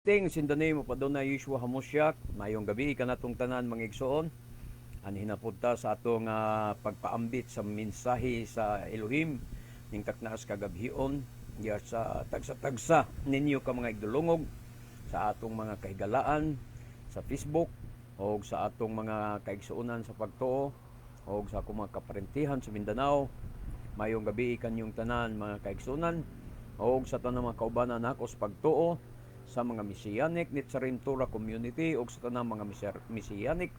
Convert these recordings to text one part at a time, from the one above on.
Greetings in the name of Adonai Yeshua Hamashiach. Maayong gabi kanatong tanan, mga igsoon. Anhi na pud ta sa atong pagpaambit sa mensahe sa Elohim ning taknas kagabhion diya sa tagsa-tagsa ninyo ka mga igdulungog sa atong mga kahigalaan sa Facebook o sa atong mga kaigsuonan sa pagtuo o sa akong mga kaparentihan sa Mindanao. Maayong gabi kanyong tanan, mga kaigsuonan, o sa tanang mga kaubanan nako sa pagtuo sa mga Messianic Netzarim Torah Community ug sa tanang mga Messianic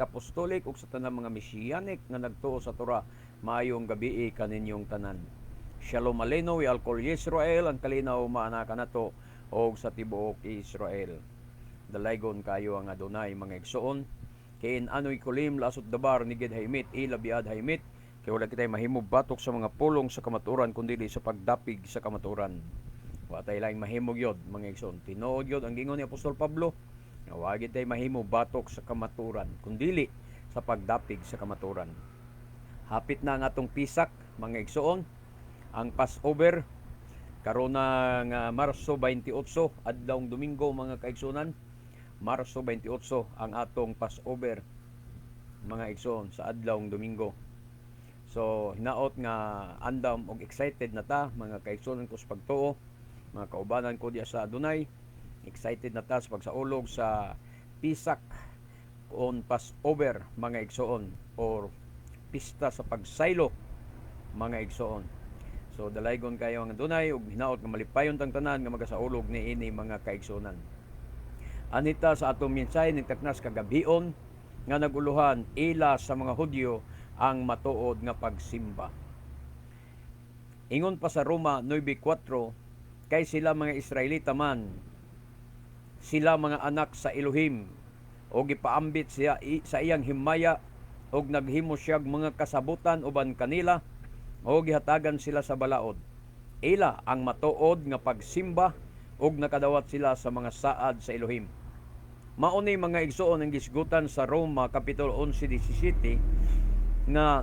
Apostolic ug sa tanang mga Messianic nga nagtuo sa Torah. Maayong gabi kaninyong tanan. Shalom aleinu al kol Israel. Ang kalinaw maana kanato og sa tibuok Israel. Dalaygon kayo ang Adonai, mga igsoon. Kay in anu yecholim laasot dabar neged haemet ela bead haemet. Kay wala kitay mahimo batok sa mga pulong sa kamatuoran kundi sa pagdapig sa kamatuoran. Wa tay laing mahimo gyud, mga igsoon. Tinuod gyud ang gingon ni Apostol Pablo nga wa gyud tay mahimo batok sa kamatuoran kundili sa pagdapig sa kamatuoran. Hapit na ang atong Pisak, mga igsoon, ang Passover karon na nga Marso 28, adlawng Domingo, mga kaigsuonan. Marso 28 ang atong Passover, mga igsoon, sa adlawng Domingo. So hinaot nga andam og excited na ta, mga kaigsuonan ko sa pagtuo, mga kaubanan ko diya sa Adonai. Excited na ta sa pagsaulog sa Pisak on Passover, mga igsoon, or pista sa pagsaylo, mga igsoon. So dalaygon kayo ang Adonai ug hinaot nga malipayon tang tanan nga magasaulog niini, mga kaigsuonan. Anhi ta sa atong mensahe ning taknas kagabhion nga naguluhan "Ila sa mga Hudyo ang matuod nga pagsimba." Ingon pa sa Roma 9:4, kay sila mga Israelita man, sila mga anak sa Elohim o gipaambit siya sa iyang himaya og naghimo siyag mga kasabutan uban kanila o gihatagan sila sa balaod. Ila ang matuod nga pagsimba ug nakadawat sila sa mga saad sa Elohim. Mao ni, mga igsoon, ang gisgutan sa Roma kapitulo 11:17 nga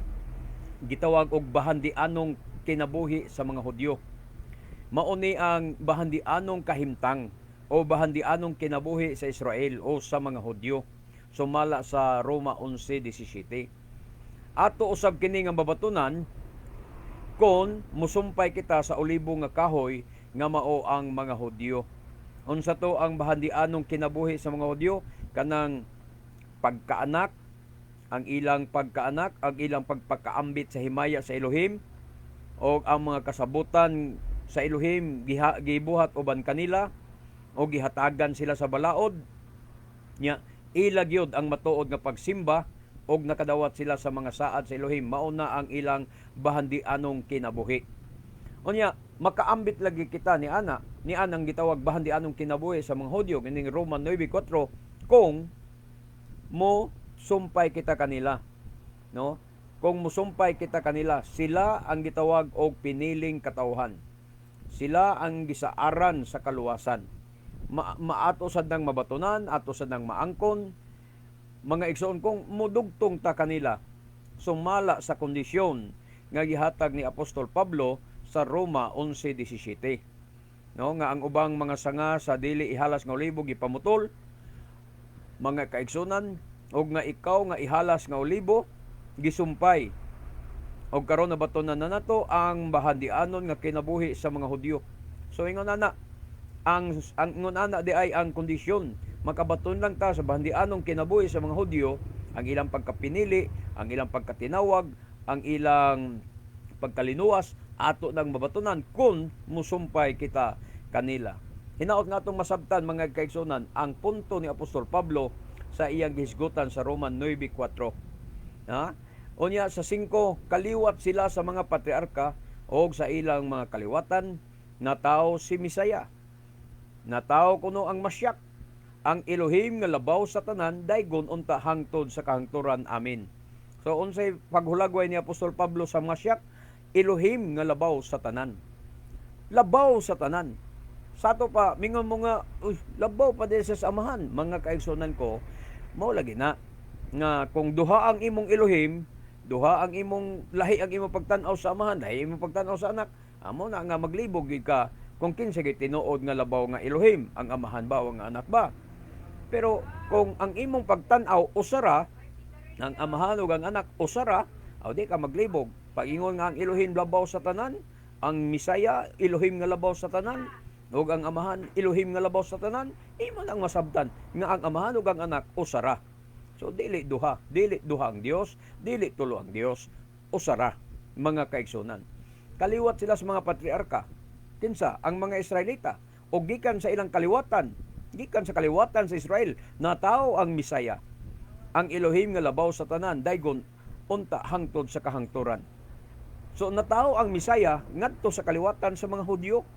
gitawag og bahandianong kinabuhi sa mga Hudyo. Mao ni ang bahandianong kahimtang o bahandianong kinabuhi sa Israel o sa mga Hudyo sumala sa Roma 11:17. Ato usab kini nga mabatunan kon musumpay kita sa olibo nga kahoy nga mao ang mga Hudyo. Unsa to ang bahandianong kinabuhi sa mga Hudyo? Kanang pagkaanak, ang ilang pagkaanak, ang ilang pagpakaambit sa himaya sa Elohim, o ang mga kasabutan sa Elohim gibuhat uban kanila o gihatagan sila sa balaod nya. Ila gyud ang matuod nga pagsimba og nakadawat sila sa mga saad sa Elohim. Mao na ang ilang bahandianong kinabuhi. Unya makaambit lagi kita ni ana ni anang gitawag bahandianong kinabuhi sa mga Hudyo kining Roma 9:4 kung mo sumpay kita kanila, no? Kung musumpay kita kanila, sila ang gitawag og piniling katawhan, sila ang gisaaran sa kaluwasan. Maato sad nang mabatunan, ato sad nang maangkon, mga igsoon, kung mudugtong ta kanila sumala sa kondisyon nga gihatag ni Apostol Pablo sa Roma 11:17, no, nga ang ubang mga sanga sa dili ihalas nga olibo gipamutol, mga kaigsunan, og nga ikaw nga ihalas nga olibo gisumpay. Og karon nabatunan na nato ang bahandianon nga kinabuhi sa mga Hudyo. So ingon ana ang ingon ana di ay ang kondisyon, makabaton lang ta sa bahandianong kinabuhi sa mga Hudyo, ang ilang pagkapinili, ang ilang pagkatinawag, ang ilang pagkalinuwas, ato nang mabatunan kung musumpay kita kanila. Hinaot nga atong masabtan, mga kaigsunan, ang punto ni Apostol Pablo sa iyang gihisgutan sa Roman 9:4. Ha? Unya sa 5, kaliwat sila sa mga patriarka o sa ilang mga kaliwatan natawo si Misaya. Natawo kuno ang Masyak, ang Elohim nga labaw sa tanan, daygon unta hangtod sa kahangturan. Amen. So unsay paghulagway ni Apostol Pablo sa Masyak? Elohim nga labaw sa tanan. Labaw sa tanan. Sa ato pa, mingon mo nga, uy, labaw pa din sa Amahan. Mga kaigsunan ko, mao lagi na nga kung duha ang imong Elohim, duha ang imong lahi ang imong pagtan-aw sa Amahan, lahi imong pagtan-aw sa Anak, amo na nga maglibog gyud ka. Kung kinsa gyud tinuod nga labaw nga Elohim, ang Amahan ba o ang Anak ba? Pero kung ang imong pagtan-aw usara, ang Amahan ug ang Anak usara, aw di ka maglibog. Pag-ingon nga ang Elohim labaw sa tanan, ang Misaya Elohim nga labaw sa tanan, ug ang Amahan Elohim nga labaw sa tanan, imo nang masabtan nga ang Amahan ug ang Anak usara. So dili duha ang Dios, dili tulo ang Dios, usara, mga kaigsunan. Kaliwat sila sa mga patriarka. Kinsa? Ang mga Israelita. O gikan sa ilang kaliwatan, gikan sa kaliwatan sa Israel, natawo ang Misaya, ang Elohim nga labaw sa tanan, daygon unta hangtod sa kahangturan. So natawo ang Misaya ngadto sa kaliwatan sa mga Hudyo,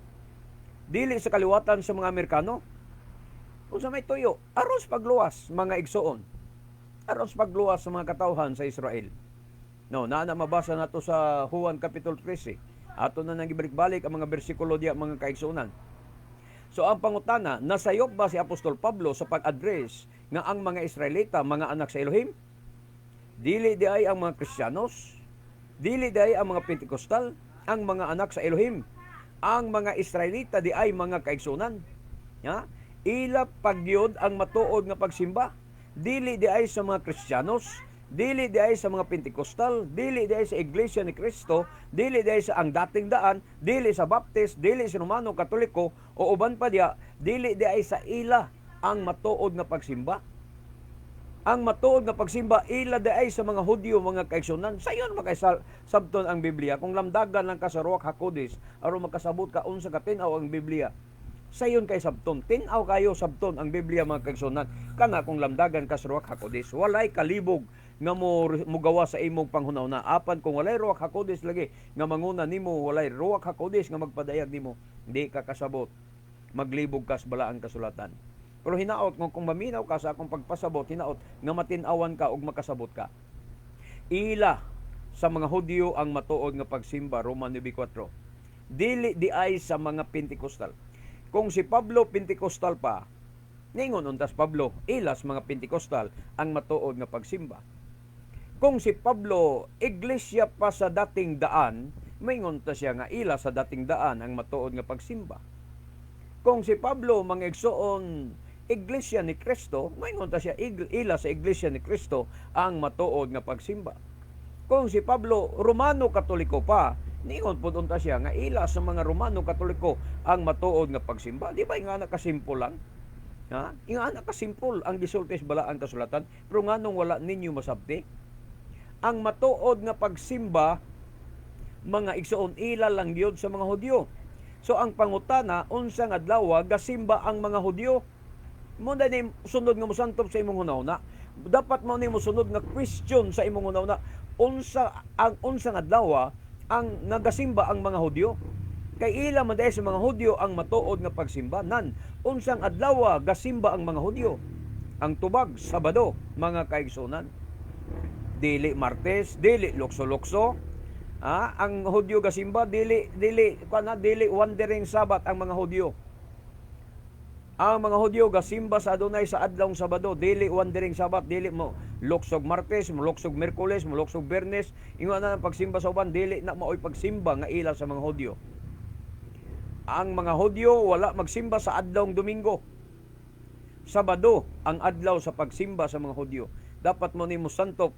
dili sa kaliwatan sa mga Amerikano. Unsa may tuyo? Aron sa pagluwas, mga igsoon. Aron sa pagluwas sa mga katawhan sa Israel. No, naa na mabasa nato sa Juan Kapitulo 13. Ato na nang gibalik-balik ang mga bersikulo diya, mga kaigsuonan. So ang pangutana, nasayop ba si Apostol Pablo sa pag-address nga ang mga Israelita mga anak sa Elohim? Dili di ay ang mga Kristiyanos, dili di ay ang mga Pentecostal, ang mga anak sa Elohim. Ang mga Israelita di ay, mga kaigsunan. Ya? Ila pagyod ang matuod nga pagsimba. Dili di ay sa mga Kristiyanos, dili di ay sa mga Pentecostal, dili di ay sa Iglesia ni Cristo, dili di ay sa Ang Dating Daan, dili sa Baptist, dili sa Romano Katoliko o uban pa diya, dili di ay sa ila ang matuod nga pagsimba. Ang matuod nga pagsimba ila di ay sa mga Hudyo, mga kaigsunan. Sayon makaisal sabton ang Biblia kung lamdagan lang ka sa Ruach HaKodesh aron makasabot ka unsa ka tin-aw ang Biblia. Sayon kay sabton, tin-aw kayo sabton ang Biblia, mga kaigsunan. Kana kung lamdagan ka sa Ruach HaKodesh, walay kalibog nga mo mugawa sa imong panghuna-una. Apan kung walay Ruach HaKodesh lagi nga manguna nimo, walay Ruach HaKodesh nga magpadayag nimo, di ka kasabot. Maglibog ka sa Balaang Kasulatan. Pero hinaot kung maminaw ka sa akong pagpasabot, hinaot nga matin-awan ka ug makasabot ka. Ila sa mga Hudyo ang matuod nga pagsimba, Roma 9:4. Dili di ay sa mga Pentecostal. Kung si Pablo Pentecostal pa, ningon untas Pablo, ila sa mga Pentecostal ang matuod nga pagsimba. Kung si Pablo iglesia pa sa Dating Daan, maingon ta siya nga ila sa Dating Daan ang matuod nga pagsimba. Kung si Pablo, mga igsoon, Iglesia ni Cristo, maingon ta siya ila sa Iglesia ni Cristo ang matuod nga pagsimba. Kung si Pablo Romano Katoliko pa, ningon pud unta siya nga ila sa mga Romano Katoliko ang matuod nga pagsimba. Di ba nga nakasimple lang? Ha? Nga nakasimple ang gisulti sa Balaang Kasulatan, pero nganong wala ninyo masabti? Ang matuod nga pagsimba, mga igsoon, ila lang gyud sa mga Hudyo. So ang pangutana, unsang adlaw gasimba ang mga Hudyo? Mo na ni sunod nga mosantop sa imong hunahuna. Dapat mo ni mosunod nga question sa imong hunahuna. Unsa ang unsang adlaw ang nagasimba ang mga Hudyo? Kay ila man sa mga Hudyo ang matuod nga pagsimba. Nan, unsang adlaw gasimba ang mga Hudyo? Ang tubag, Sabado, mga kaigsunan. Dili Martes, dili lukso-lukso. Ah, ang Hudyo gasimba dili dili kana dili wandering Sabbath ang mga Hudyo. Ang mga Hudyo gasimba sa Adonai sa adlawng Sabado, dili wandering Sabbath, dili mo luksog Martes, mo luksog Miyerkules, mo luksog Biyernes. Ingon na ang pagsimba sa uban, dili na maoy pagsimba nga ila sa mga Hudyo. Ang mga Hudyo wala magsimba sa adlawng Domingo. Sabado ang adlaw sa pagsimba sa mga Hudyo. Dapat mo nimo santop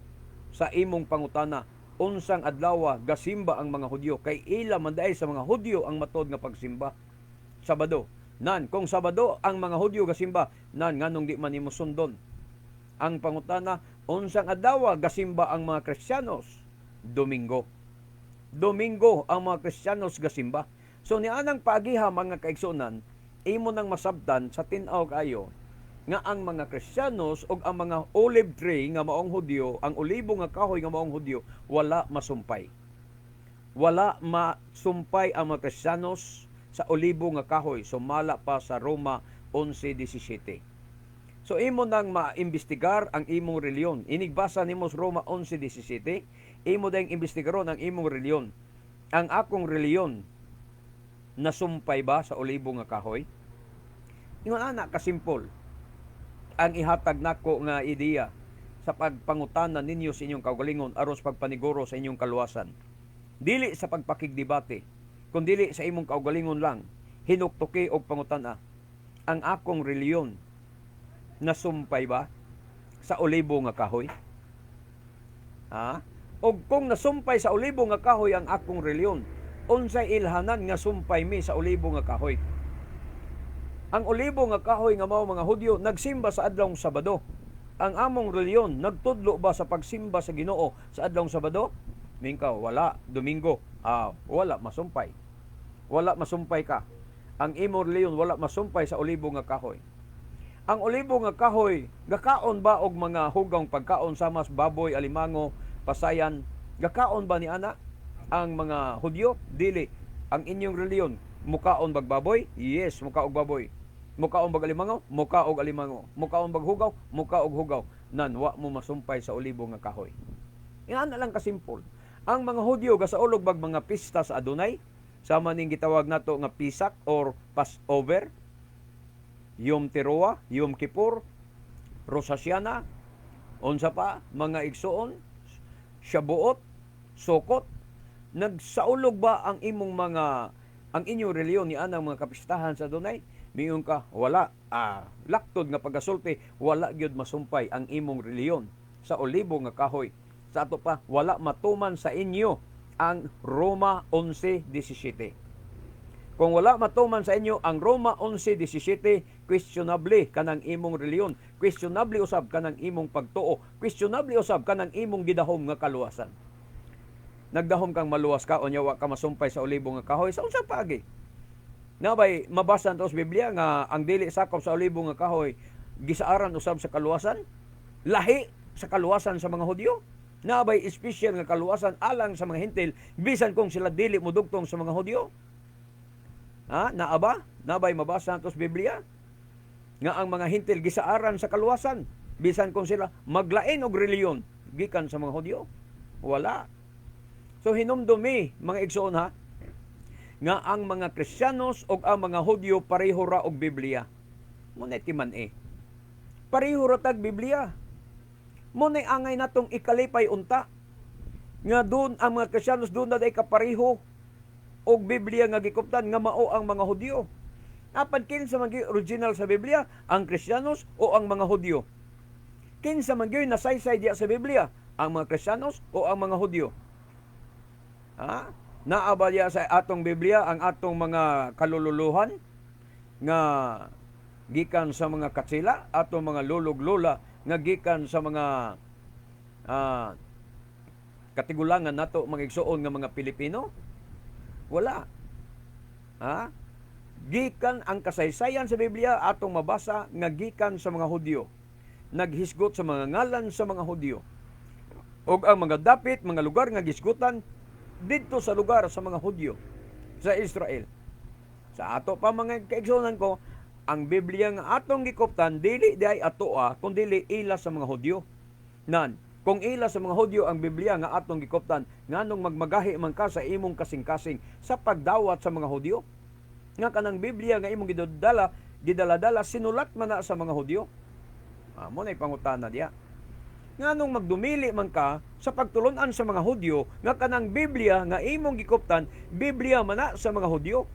sa imong pangutana unsang adlaw gasimba ang mga Hudyo, kay ila man diay sa mga Hudyo ang matuod nga pagsimba, Sabado. Nan, kung Sabado ang mga Hudyo gasimba, nan nganong di man nimo sundon? Ang pangutana, unsang adlaw gasimba ang mga Kristiyanos? Domingo. Domingo ang mga Kristiyanos gasimba. So nianang paagiha, mga kaigsunan, imo nang masabtan sa tin-aw kayo nga ang mga Kristiyanos ug ang mga olive tree nga maong Hudyo, ang olibo nga kahoy nga maong Hudyo, wala masumpay. Wala masumpay ang mga Kristiyanos sa olibo nga kahoy sumala pa sa Roma 11:17. So imo nang maimbestigar ang imong reliyon. Inigbasa nimo sa Roma 11:17, imo dayong imbestigaron ang imong reliyon. Ang akong reliyon nasumpay ba sa olibo nga kahoy? Ingon ana kasimple ang ihatag nako nga ideya sa pagpangutana ninyo sa inyong kaugalingon aron sa pagpaniguro sa inyong kaluwasan. Dili sa pagpakigdebate, kun dili sa imong kaugalingon lang. Hinuktuki og pangutan-a. Ang akong reliyon nasumpay ba sa olibo nga kahoy? Ha? Og kung nasumpay sa olibo nga kahoy ang akong reliyon, unsay ilhanan nga sumpay mi sa olibo nga kahoy? Ang olibo nga kahoy nga mao mga Hudyo nagsimba sa adlawng Sabado. Ang among reliyon nagtudlo ba sa pagsimba sa Ginoo sa adlawng Sabado? Mingkaw, wala. Domingo, wala masumpay. Wala masumpay ka. Ang imong reliyon wala masumpay sa olibo nga kahoy. Ang olibo nga kahoy, gakaon ba og mga hugaw pagkaon sama sa baboy, alimango, pasayan? Gakaon ba ni ana ang mga Hudyo? Dili. Ang inyong reliyon, mukaon bag baboy? Yes, mukaog baboy. Mukaon bag alimango? Mukaog alimango. Mukaon bag hugaw? Mukaog hugaw. Nan wa mo masumpay sa olibo nga kahoy. Ingana lang kasimple. Ang mga Hudyo gasaulog bag mga pista sa Adonai, sama ning gitawag nato nga Pisak or Passover, Yom Teruah, Yom Kippur, Rosh Hashanah, unsa pa, mga igsuon, Shabuot, Sukkot. Nagsaulog ba ang inyong reliyon ni anang mga kapistahan sa Adonai? Miingon ka, wala. Laktod nga pagasulti, wala gyud masumpay ang imong reliyon sa olibo nga kahoy. Sa ato pa, wala matuman sa inyo ang Roma 11:17. Kung wala matuman sa inyo ang Roma 11:17, questionable kanang imong reliyon, questionable usab kanang imong pagtuo, questionable usab kanang imong gidahom nga kaluwasan. Nagdahom kang maluwas ka, unya wa ka masumpay sa olibo nga kahoy, sa unsa paagi? Nabay mabasa sa Biblia nga ang dili sakop sa olibo nga kahoy gisaaran usab sa kaluwasan? Lahi sa kaluwasan sa mga Hudyo? Nabay espesyal nga kaluwasan alang sa mga Hentil bisan kung sila dili modugtong sa mga Hudyo? Ha? Naa ba? Nabay mabasa nato sa Biblia nga ang mga Hentil gisaaran sa kaluwasan bisan kung sila maglain og reliyon gikan sa mga Hudyo? Wala. So hinumdumi, mga igsoon, ha, nga ang mga Kristiyanos og ang mga Hudyo pareho ra og Biblia. Mao na timan eh. Pareho ra tag Biblia. Mao na angay natong ikalipay unta nga doon ang mga Kristiyanos doon na day kapareho og Biblia nga gikuptan nga mao ang mga Hudyo. Apan kinsa man gyud original sa Biblia, ang Kristiyanos o ang mga Hudyo? Kinsa man gyud nasaysay diya sa Biblia, ang mga Kristiyanos o ang mga Hudyo? Ha? Naa ba diya sa atong Biblia ang atong mga kalululuhan nga gikan sa mga katsila, atong mga lulog-lula nga gikan sa mga katigulangan nato, mga igsuon nga mga Pilipino? Wala. Ha? Gikan ang kasaysayan sa Biblia atong mabasa nga gikan sa mga Hudyo. Naghisgot sa mga ngalan sa mga Hudyo. Og ang mga dapit, mga lugar nga gisgutan didto sa lugar sa mga Hudyo sa Israel. Sa ato pa, mga kaigsuonan ko, ang Biblia nga atong gikuptan dili diay atoa kun dili ila sa mga Hudyo. Nan, kung ila sa mga Hudyo ang Biblia nga atong gikuptan, nganong magmagahi man ka sa imong kasing-kasing sa pagdawat sa mga Hudyo? Nga kanang Biblia nga imong gidadala, gidala-dala, sinulat man na sa mga Hudyo. Mao na pangutana diya. Nganong magdumili man ka sa pagtulunan sa mga Hudyo nga kanang Biblia nga imong gikuptan, Biblia man na sa mga Hudyo?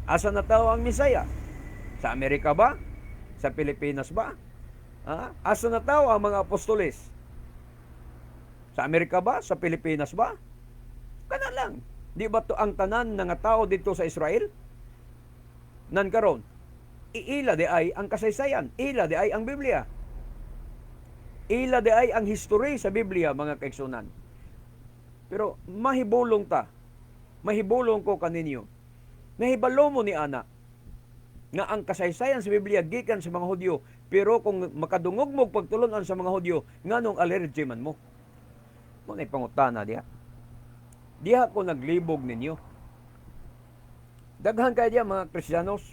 Asa natawo ang Mesaya? Sa Amerika ba? Sa Pilipinas ba? Ha? Asa natawo ang mga apostoles? Sa Amerika ba? Sa Pilipinas ba? Kana lang. Di ba to ang tanan nga tao dito sa Israel? Nan karon, iila di ay ang kasaysayan, ila di ay ang Biblia. Ila di ay ang history sa Biblia, mga kaigsunan. Pero mahibulong ta. Mahibulong ko kaninyo. Nahibalo mo ni ana nga ang kasaysayan sa Biblia gikan sa mga Hudyo, pero kung makadungog mo pagtulunan sa mga Hudyo, nganong allergy man mo? Mao na pangutana diha. Diha ko naglibog ninyo. Daghan kay diha mga Kristiyanos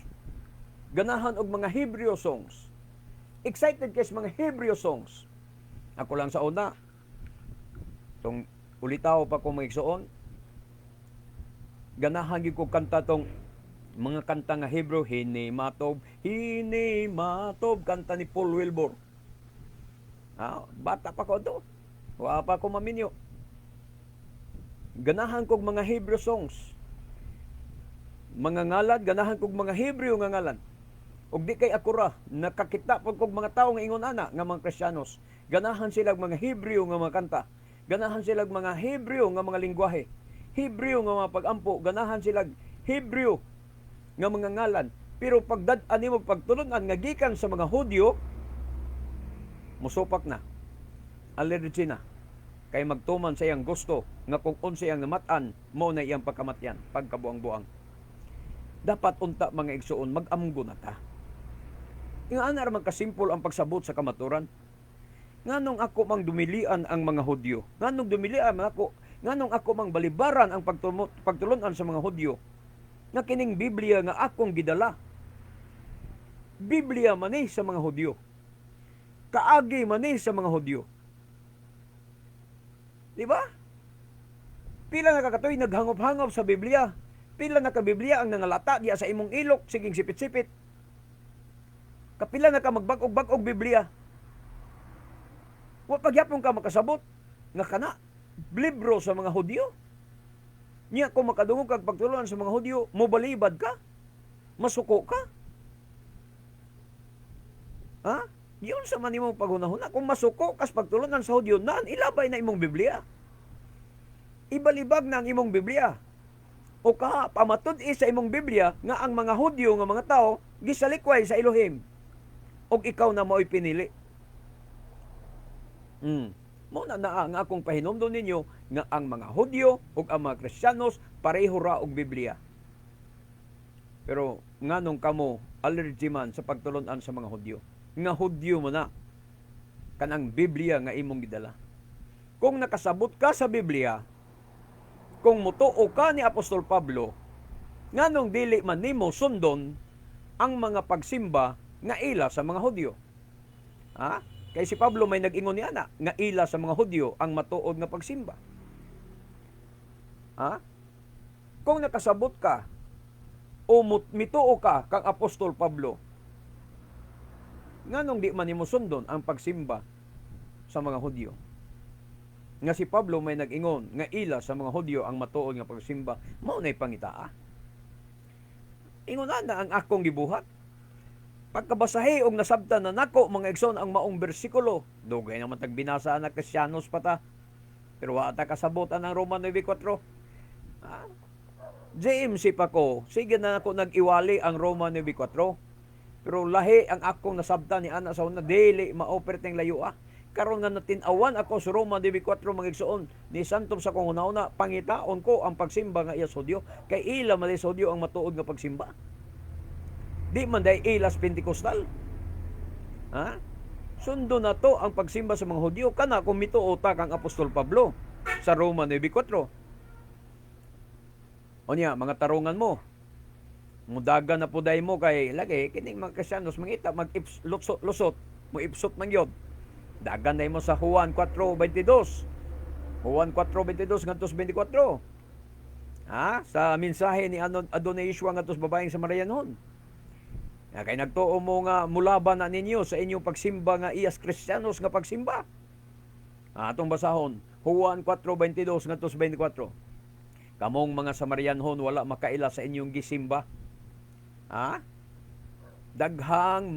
ganahan og mga Hebreo songs. Excited kay sa mga Hebreo songs. Ako lang sa una, tong ulitaw pa ko, mga igsoon, ganahan gyud ko kanta tong mga kanta nga Hebrew, "Hine Matob, Hine Matob," kanta ni Paul Wilbur. Bata pa ko to. Wa pa ko maminyo. Ganahan kog mga Hebrew songs. Mga ngalan, ganahan kog mga Hebreo nga ngalan. Ug di kay ako ra, nakakita pod kog mga tawo nga ingon ana nga mga Kristiyanos. Ganahan sila mga Hebreo nga mga kanta. Ganahan sila mga Hebreo nga mga lingwahe. Hebreo nga mga pag-ampo, ganahan sila Hebreo nga mga ngalan. Pero pagdad-an nimo pagtulun-an nga gikan sa mga Hudyo, musupak na. Allergy na. Kay magtuman sa iyang gusto nga kung unsa iyang namat-an, mao na iyang pagkamatyan, pagkabuang-buang. Dapat unta, mga igsuon, mag-amgo na ta. Nga ana ra man kasimpol ang pagsabot sa kamaturan. Nganong ako mang dumilian ang mga Hudyo? Nganong dumilian man ako? Nganong ako mang balibaran ang pagtulunan sa mga Hudyo? Nga kining Biblia nga akong gidala, Biblia man ni sa mga Hudyo. Kaagi man ni sa mga Hudyo. Di ba? Pila na kakatuig naghangop-hangop sa Biblia. Pila na ka Biblia ang nangalata diya sa imong ilok, siging sipit-sipit. Kapila na ka magbag-og-bag-og Biblia. Wa pagyapon ka makasabot nga kana libro sa mga Hudyo. Nya kung makadungog kag pagtulunan sa mga Hudyo, mobalibad ka? Masuko ka? Ha? Yun sa man imong paghunahuna. Kung masuko kas pagtulunan sa Hudyo, naan ilabay na imong Biblia. Ibalibag na ang imong Biblia. O ka, pamatud-i sa imong Biblia nga ang mga Hudyo nga mga tao gisalikway sa Elohim. Og ikaw na mao'y pinili. Mao na naa nga akong pahinumdom ninyo nga ang mga Hudyo ug ang mga Kristiyanos pareho ra og Biblia. Pero nganong kamo allergy man sa pagtulunan sa mga Hudyo? Nga Hudyo mo na kanang Biblia nga imong gidala. Kung nakasabot ka sa Biblia, kung mutuo ka ni Apostol Pablo, nganong dili man nimo sundon ang mga pagsimba nga ila sa mga Hudyo? Ha? Kay si Pablo may nag-ingon ni ana nga ila sa mga Hudyo ang matuod nga pagsimba. Ha? Kung nakasabot ka o mituo ka kang Apostol Pablo, nganong di man nimo sundon ang pagsimba sa mga Hudyo? Nga si Pablo may nag-ingon nga ila sa mga Hudyo ang matuod nga pagsimba, mao nay pangitaa. Ingon na ang akong gibuhat. Pagkabasahi og nasabtan na nako, mga igsoon, ang maong bersikulo, dugay naman tag binasa na, Kristiyanos pa ta. Pero wa ta kasabot ang Roma 9:4. Ah, JMC pa ko, sige na ako nag-iwali ang Roma 9:4. Pero lahi ang akong nasabtan ni ana sa una, dili mao perteng layo ah. Karon nga natin-awan ako sa Roma 9:4, mga igsoon, ni santop sa akong hunahuna, pangitaon ko ang pagsimba nga iya sa Hudyo, kay ila man sa Hudyo ang matuod nga pagsimba. Di man day ilas Pentecostal. Ha? Sundo na to ang pagsimba sa mga Hudyo kana kung mituo ta kang Apostol Pablo sa Roma 9:4. O niya, mga tarungan mo. Mudagan na puday mo kay lagi kining mga Kristiyanos mangita mag lusot, lusot mo ipsot man gyud. Dagan na mo sa Juan 4:22. Juan 4:22 ngadto sa 24. Ha? Sa mensahe ni Adonai Yeshua ngadto sa babaeng Samarianon. Nga kay nagtuo mo nga mulaban na ninyo sa inyong pagsimba nga iyas Kristiyanos nga pagsimba. Atong basahon, Juan 4:22 ngadto sa 24. Kamong mga Samarianhon wala makaila sa inyong gisimba. Ha? Daghan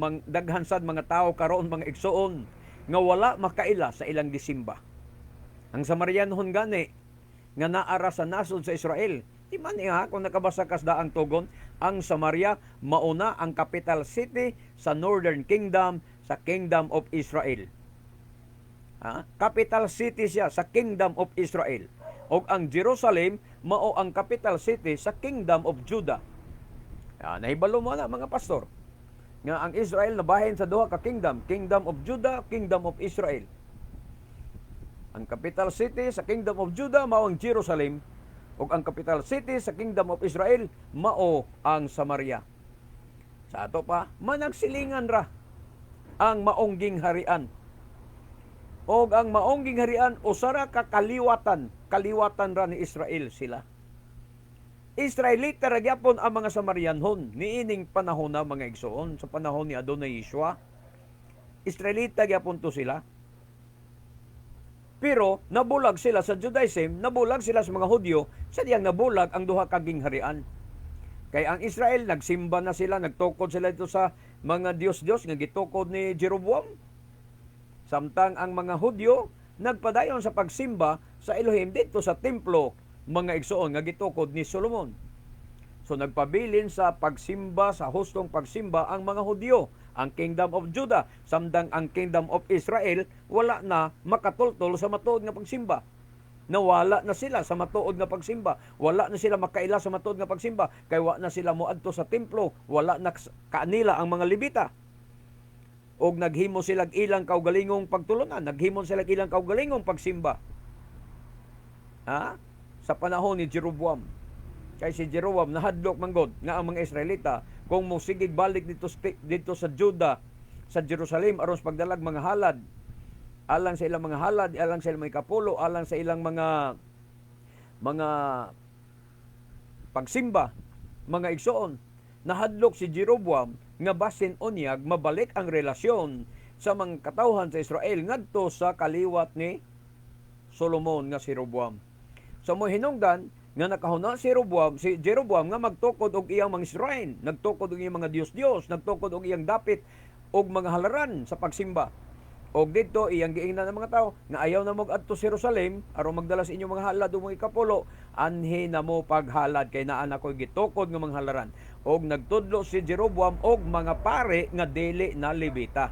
sad mga tao karon, mga igsuon, nga wala makaila sa ilang gisimba. Ang Samarianhon gani nga naara sa nasod sa Israel. Di man niya kung nakabasa kas daang tugon, ang Samaria mauna ang capital city sa Northern Kingdom, sa Kingdom of Israel. Ha? Capital city siya sa Kingdom of Israel. Og ang Jerusalem mao ang capital city sa Kingdom of Judah. Ah, nahibalo mo na, mga pastor, nga ang Israel nabahin sa duha ka kingdom, Kingdom of Judah, Kingdom of Israel. Ang capital city sa Kingdom of Judah mao ang Jerusalem ug ang capital city sa Kingdom of Israel mao ang Samaria. Sa ato pa, managsilingan ra ang maong gingharian. Og ang maong gingharian usara ka kaliwatan, kaliwatan ra ni Israel sila. Israelita ra gyapon ang mga Samarianhon niining panahon na, mga igsoon, sa panahon ni Adonai Yeshua. Israelita gyapon to sila. Pero nabulag sila sa Judaism, nabulag sila sa mga Hudyo, sa diyang nabulag ang duha ka gingharian. Kay Kay ang Israel nagsimba na sila, nagtukod sila dito sa mga Dios-Dios nga gitukod ni Jeroboam. Samtang ang mga Hudyo nagpadayon sa pagsimba sa Elohim dito sa templo, mga igsoon, nga gitukod ni Solomon. So nagpabilin sa pagsimba, sa hustong pagsimba ang mga Hudyo, ang Kingdom of Judah, samtang ang Kingdom of Israel wala na makatultol sa matuod nga pagsimba. Nawala na sila sa matuod nga pagsimba. Wala na sila makaila sa matuod nga pagsimba kay wa na sila moadto sa templo, wala na kanila ang mga Levita. Og naghimo sila ilang kaugalingong pagtulunan, naghimo sila ilang kaugalingong pagsimba. Ha? Sa panahon ni Jeroboam. Kay si Jeroboam nahadlok manggod nga ang mga Israelita kung mosigig balik dito dito sa Juda, sa Jerusalem, aron sa pagdalag mga halad, alang sa ilang mga halad, alang sa ilang mga kapulo, alang sa ilang mga pagsimba, mga igsoon. Nahadlok si Jeroboam nga basin unyag mabalik ang relasyon sa mga katawhan sa Israel ngadto sa kaliwat ni Solomon nga si Jeroboam. So mo hinungdan nga nakahuna si Jeroboam nga magtukod og iyang mga shrine, nagtukod og iyang mga dios-dios, nagtukod og iyang dapit og mga halaran sa pagsimba. Og didto iyang giingnan ng mga tao nga ayaw na mo adto sa Jerusalem aron magdala sa inyong mga halad o mga ikapulo, anhi na mo paghalad kay naa na ko'y gitukod nga mga halaran. Og nagtudlo si Jeroboam og mga pare nga dili na Levita.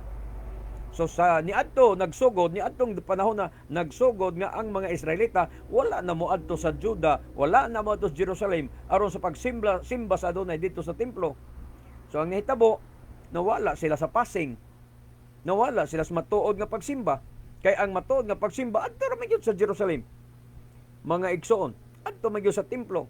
So sa niadto nagsugod, niadtong panahon na nagsugod nga ang mga Israelita wala na moadto sa Juda, wala na moadto sa Jerusalem aron sa pagsimba simba sa Adonai dito sa templo. So ang nahitabo, nawala sila sa passing. Nawala sila sa matuod nga pagsimba. Kay ang matuod nga pagsimba adto ra man gyud sa Jerusalem. Mga igsoon, adto man gyud sa templo.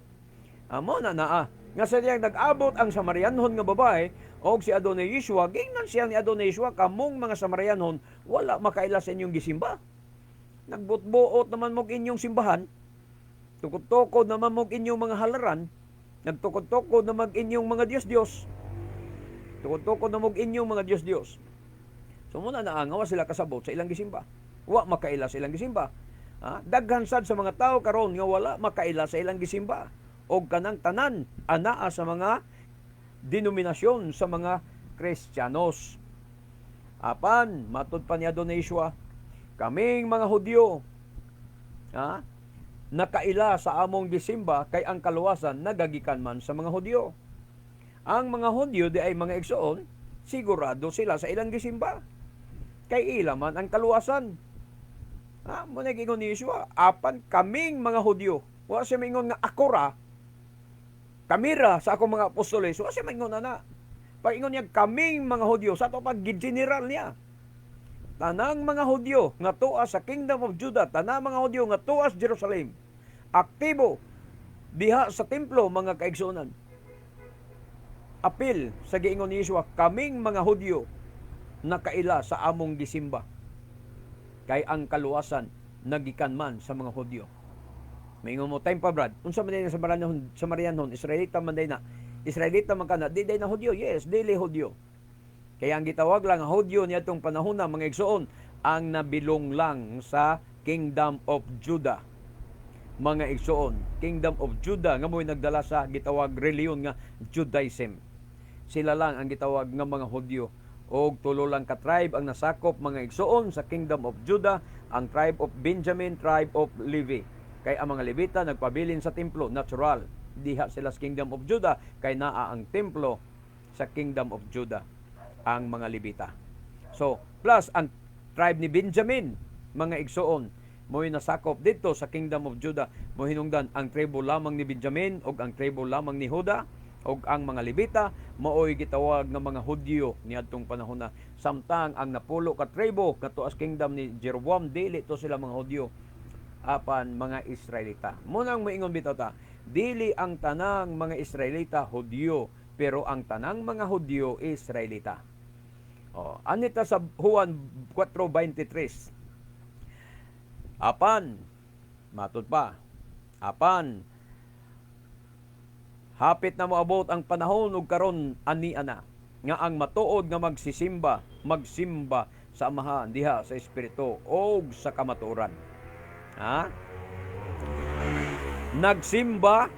Amo na naa nga sa diyang nag-abot ang Samarianhon nga babae og si Adonai Yeshua, gingnan siya ni Adonai Yeshua, "Kamong mga Samarianhon wala makaila sa inyong gisimba. Nagbutbuot naman mo inyong simbahan, tukod-tukod naman mo inyong mga halaran, nagtukod-tukod naman inyong mga Diyos-Diyos, tukod-tukod na mo inyong mga Diyos-Diyos." So muna na nga wa sila kasabot sa ilang gisimba. Wa makaila sa ilang gisimba. Ha? Daghan sad sa mga tao karon nga wala makaila sa ilang gisimba. Og kanang tanan anaa sa mga denominasyon sa mga Kristiyanos. Apan matud pa ni Adonai Yeshua, kaming mga Hudyo, ha, nakaila sa among gisimba kay ang kaluwasan nagagikan man sa mga Hudyo. Ang mga Hudyo di ay, mga igsoon, sigurado sila sa ilang gisimba. Kay ila man ang kaluwasan. Ha, mo nag-ingon ni Yeshua, apan kaming mga Hudyo. Wa siya maingon nga ako ra, kamira sa akong mga apostoles, wa siya maingon na. Pag ingon niya kaming mga Hudyo, sa ato pag general niya. Tanang mga Hudyo nga tuwa sa Kingdom of Judah, tanang mga Hudyo nga tuwa sa Jerusalem, aktibo diha sa templo, mga kaigsuonan. Apil sa giingon ni Yeshua, kaming mga Hudyo nakaila sa among gisimba. Kay ang kaluwasan nagikan man sa mga Hudyo. Maingon mo, time pa, Brad. Unsa man din sa Samarianhon, Samarianhon, Israelita man day na. Israelita man kana, di day na Hudyo. Yes, dili Hudyo. Kaya ang gitawag lang ang Hudyo niadtong panahon na, mga igsoon, ang nabilong lang sa Kingdom of Judah. Mga igsoon, Kingdom of Judah nga mo'y nagdala sa gitawag reliyon nga Judaism. Sila lang ang gitawag nga mga Hudyo. Og tulo lang ka tribe ang nasakop, mga igsoon, sa Kingdom of Judah, ang tribe of Benjamin, tribe of Levi. Kay ang mga Levita nagpabilin sa templo, natural. Diha sila sa Kingdom of Judah kay naa ang templo sa Kingdom of Judah ang mga Levita. So, plus ang tribe ni Benjamin, mga igsoon, mo'y nasakop dito sa Kingdom of Judah. Mo hinungdan ang tribo lamang ni Benjamin ug ang tribo lamang ni Juda ug ang mga Levita maoy gitawag nga mga Hudyo niadtong panahon na. Samtang ang napulo ka tribo kadto as kingdom ni Jeroboam, dili to sila mga Hudyo apan mga Israelita. Munang moingon bitaw ta, dili ang tanang mga Israelita Hudyo, pero ang tanang mga Hudyo Israelita. Oh, anita sa Juan 4:23. Apan matud pa, apan hapit na moabot ang panahon ug karon ani ana nga ang matuod nga magsisimba magsimba sa Amahan diha sa espiritu og sa kamatuoran. Ha? Nagsimba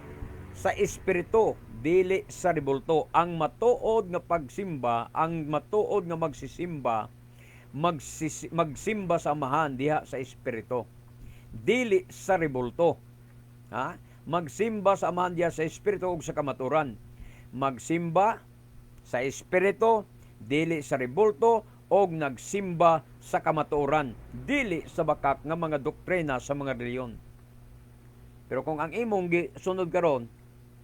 sa espiritu, dili sa kamatuoran. Dili sa rebulto. Ang matuod nga pagsimba, ang matuod nga magsisimba, magsimba sa Amahan diha sa Espiritu. Dili sa rebulto. Ha? Magsimba sa Amahan diha sa Espiritu ug sa kamaturan. Magsimba sa Espiritu, dili sa rebulto, og nagsimba sa kamatuoran, dili sa bakak nga mga doktrina sa mga relihiyon. Pero kung ang imong sunod karon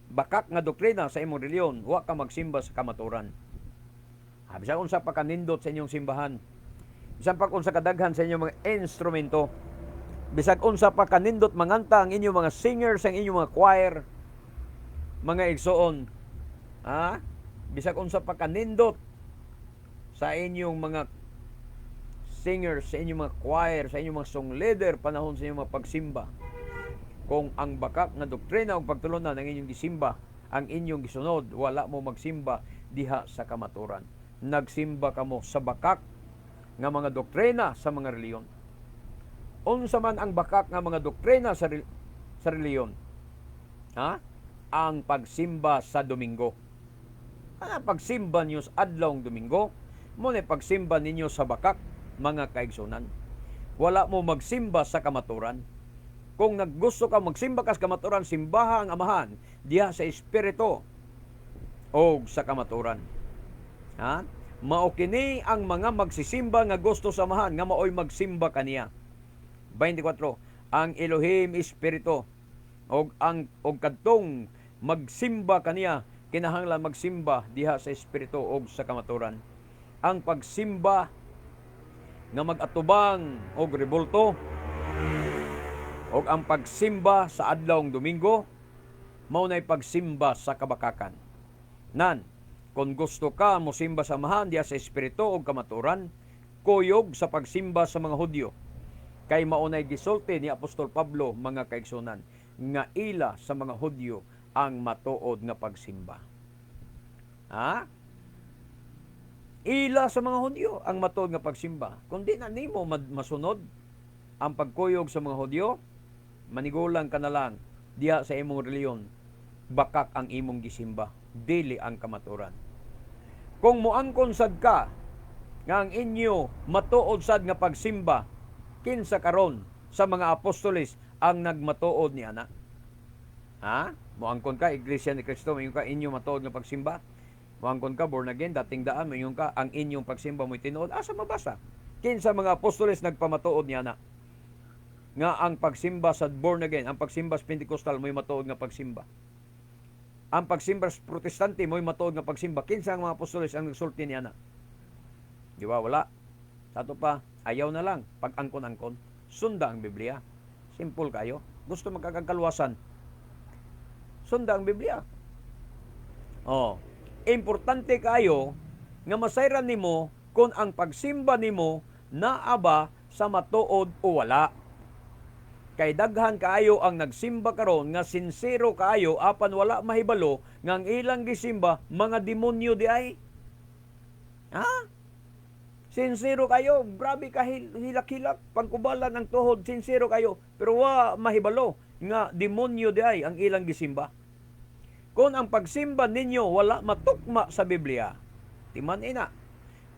bakak nga doktrina sa imong relihiyon, wa ka magsimba sa kamatuoran. Ha, bisan unsa pa kanindot sa inyong simbahan, bisan pa unsa kadaghan sa inyong mga instrumento, bisag unsa pa kanindot manganta ang inyong mga singers, ang inyong mga choir, mga igsoon, ha? Bisag unsa pa kanindot sa inyong mga singers, sa inyong mga choir, sa inyong mga song leader panahon sa inyong mga pagsimba, kung ang bakak nga doktrina o pagtulunan ang inyong gisimba, ang inyong gisunod, wala mo magsimba diha sa kamaturan. Nagsimba kamo sa bakak nga mga doktrina sa mga reliyon. Unsa man ang bakak nga mga doktrina sa reliyon? Ha? Ang pagsimba sa Domingo. Ang pagsimba niyo sa adlawng Domingo, mo na pagsimba ninyo sa bakak, mga kaigsunan. Wala mo magsimba sa kamaturan. Kung naggusto ka magsimba ka sa kamaturan, simbaha ang Amahan diha sa Espiritu o sa kamaturan. Ha? Mao kini ang mga magsisimba nga gusto sa Amahan nga maoy magsimba kaniya. 24. Ang Elohim Espiritu og ang og kadtong magsimba kaniya kinahanglan magsimba diha sa Espiritu og sa kamaturan. Ang pagsimba nga mag-atubang og rebulto og ang pagsimba sa adlawng Domingo mao nay pagsimba sa kabakakan. Nan, kung gusto ka mosimba sa Amahan diha sa Espiritu og kamaturan, kuyog sa pagsimba sa mga Hudyo. Kay mao nay gisulti ni Apostol Pablo, mga kaigsunan, nga ila sa mga Hudyo ang matuod nga pagsimba. Ha? Ila sa mga Hudyo ang matuod nga pagsimba. Kung di na nimo masunod ang pagkuyog sa mga Hudyo, manigulang ka na lang diha sa imong reliyon. Bakak ang imong gisimba, dili ang kamaturan. Kung moangkon sad ka nga ang inyo matuod sad nga pagsimba, kinsa karon sa mga apostoles ang nagmatuod ni ana? Ha? Moangkon ka Iglesia ni Cristo, moingon ka inyo matuod nga pagsimba. Moangkon ka born again, dating daan, moingon ka ang inyong pagsimba mo'y tinuod. Asa mabasa? Kinsa mga apostoles nagpamatuod ni ana? Nga ang pagsimba sa born again, ang pagsimba sa Pentecostal mo'y matuod nga pagsimba. Ang pagsimba sa Protestante mo'y matuod nga pagsimba. Kinsa ang mga apostoles ang nagsulti ni ana? Di ba? Wala. Sa ato pa, ayaw na lang pag-angkon-angkon. Sunda ang Biblia. Simple kayo. Gusto magkakagkalwasan. Sunda ang Biblia. Oh, importante kayo nga masayran nimo kung ang pagsimba nimo naa ba sa matuod o wala. Kay daghan kaayo ang nagsimba karon nga sinsero kaayo, apan wala mahibalo nga ang ilang gisimba mga demonyo di ay. Ha? Sinsero kayo, grabe ka hilak-hilak, pangkubalan ang tuhod, sinsero kayo, pero wa mahibalo nga demonyo di ay ang ilang gisimba. Kung ang pagsimba ninyo wala matukma sa Biblia, timan ina.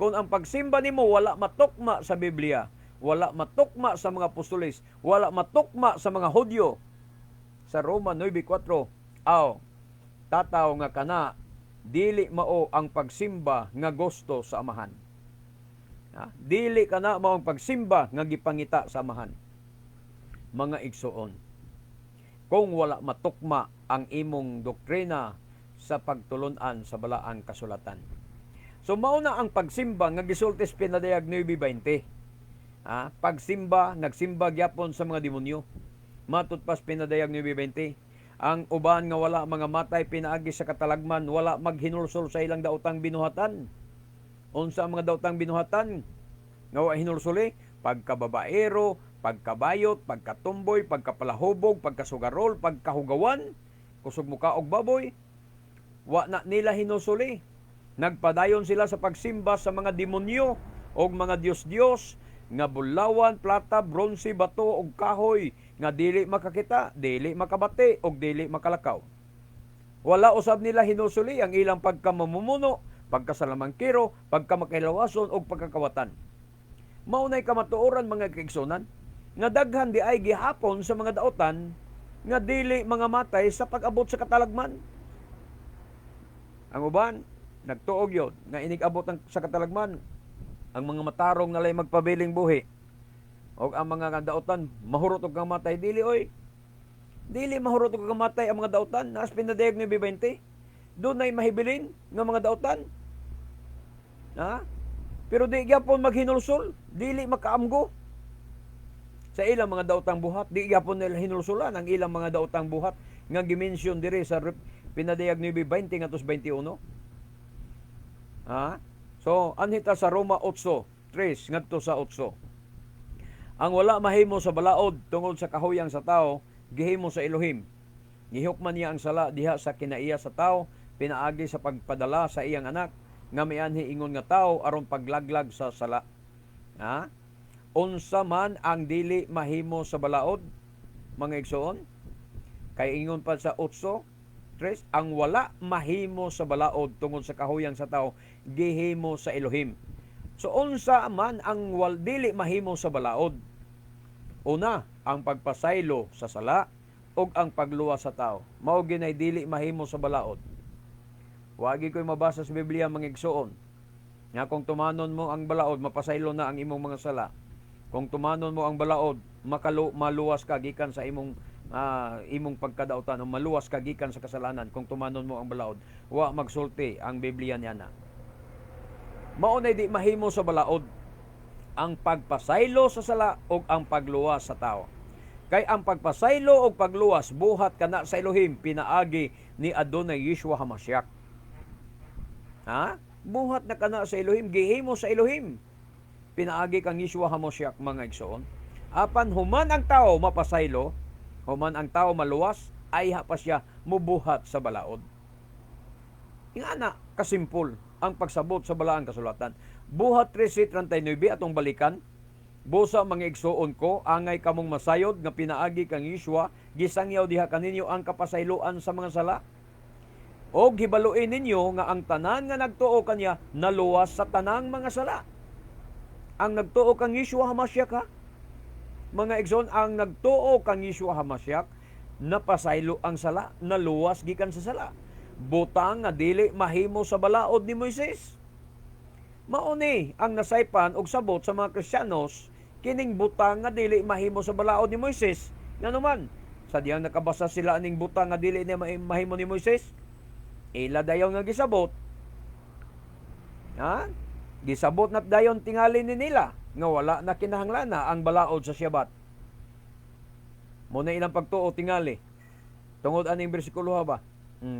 Kung ang pagsimba nimo wala matukma sa Biblia, wala matukma sa mga apostoles, wala matukma sa mga Hudyo, sa Roma 9:4, aw, tataw nga kana, dili mao ang pagsimba nga gusto sa Amahan. Ha? Dili kana mao ang pagsimba nga gipangita sa Amahan. Mga igsuon, kung wala matukma ang imong doktrina sa pagtulunan sa balaang kasulatan. So mao na ang pagsimba nga gisulti sa Pinadayag 9:20. Ha? Pagsimba, nagsimba gyapon sa mga demonyo. Matud pas Pinadayag 9:20. Ang uban nga wala mga matay pinaagi sa katalagman, wala maghinulsol sa ilang daotang binuhatan. Unsa ang mga daotang binuhatan nga wa hinulsoli? Pagkababaero, pagkabayot, pagkatumboy, pagkapalahubog, pagkasugarol, pagkahugawan, kusog muka og baboy. Wa na nila hinulsoli. Nagpadayon sila sa pagsimba sa mga demonyo og mga Diyos-Diyos nga bulawan, plata, bronze, bato ug kahoy nga dili makakita, dili makabati ug dili makalakaw. Wala usab nila hinusuli ang ilang pagkamamumuno, pagkasalamangkiro, pagkamakahilawason ug pagkakawatan. Mao nay kamatuoran, mga kaigsunan, nga daghan di ay gihapon sa mga dautan nga dili mga matay sa pag-abot sa katalagman. Ang uban nagtuo gyud nga inig-abot sa katalagman, ang mga matarong nalay magpabiling buhi og ang mga dautan mahurot og kamatay. Dili oy. Dili mahurot og kamatay ang mga dautan. Nas Pinadayag 9:20, dunay mahibilin nga mga dautan. Ha? Pero di gyapon maghinulsol, dili makaamgo sa ilang mga daotang buhat, di gyapon nila hinulsulan ang ilang mga daotang buhat nga gi-mention diri sa Pinadayag 9:20 ngadto 21. Ha? So, anhi ta sa Roma 8:3 ngadto sa 8. Ang wala mahimo sa balaod tungod sa kahuyang sa tao, gihimo sa Elohim. Gihukman niya ang sala diha sa kinaiya sa tao, pinaagi sa pagpadala sa iyang anak nga mianhi ingon nga tao aron paglaglag sa sala. Ha? Unsa man ang dili mahimo sa balaod, mga igsoon? Kay ingon pa sa 8:3, ang wala mahimo sa balaod tungod sa kahuyang sa tao, gihimo sa Elohim. So unsa man ang dili mahimo sa balaod? Una, ang pagpasaylo sa sala ug ang pagluwas sa tao. Mao ginay dili mahimo sa balaod. Wagi ko'y mabasa sa Biblia, mga igsoon, nga kung tumanon mo ang balaod, mapasaylo na ang imong mga sala. Kung tumanon mo ang balaod, maluwas ka gikan sa imong pagkadautan o maluwas ka gikan sa kasalanan kung tumanon mo ang balaod. Wa magsulti ang Biblia niya na. Mao nay di mahimo sa balaod, ang pagpasaylo sa sala ug ang pagluwas sa tao. Kay ang pagpasaylo ug pagluwas buhat kana sa Elohim pinaagi ni Adonai Yeshua HaMashiach. Ha? Buhat na kana sa Elohim, gihimo sa Elohim pinaagi kang Yeshua HaMashiach, mga igsoon. Apan human ang tao mapasaylo, human ang tao maluwas, ay pa siya mubuhat sa balaod. Ingana kasimpol ang pagsabot sa balaang kasulatan. Buhat 13:39 atong balikan. Busa, mga igsuon ko, angay kamong masayod nga pinaagi kang Yeshua, gisangyaw diha kaninyo ang kapasayloan sa mga sala. Og hibaluin ninyo nga ang tanan nga nagtuo kanya naluwas sa tanang mga sala. Ang nagtuo kang Yeshua HaMashiach, ha? Mga igsoon, ang nagtuo kang Yeshua HaMashiach napasaylo ang sala, naluwas gikan sa sala. Butang nga dili mahimo sa balaod ni Moises. Mao ni ang nasaypan og sabot sa mga Kristiyanos kining butang nga dili mahimo sa balaod ni Moises. Ngano man, sa diyang nakabasa sila aning butang nga dili ni mahimo ni Moises, ila dayon nga gisabot. Ha? Gisabot na dayon tingali ni nila nga wala na kinahanglan na ang balaod sa Shabbat. Mo na ilang pagtuo tingali. Tungod aning bersikulo ha ba?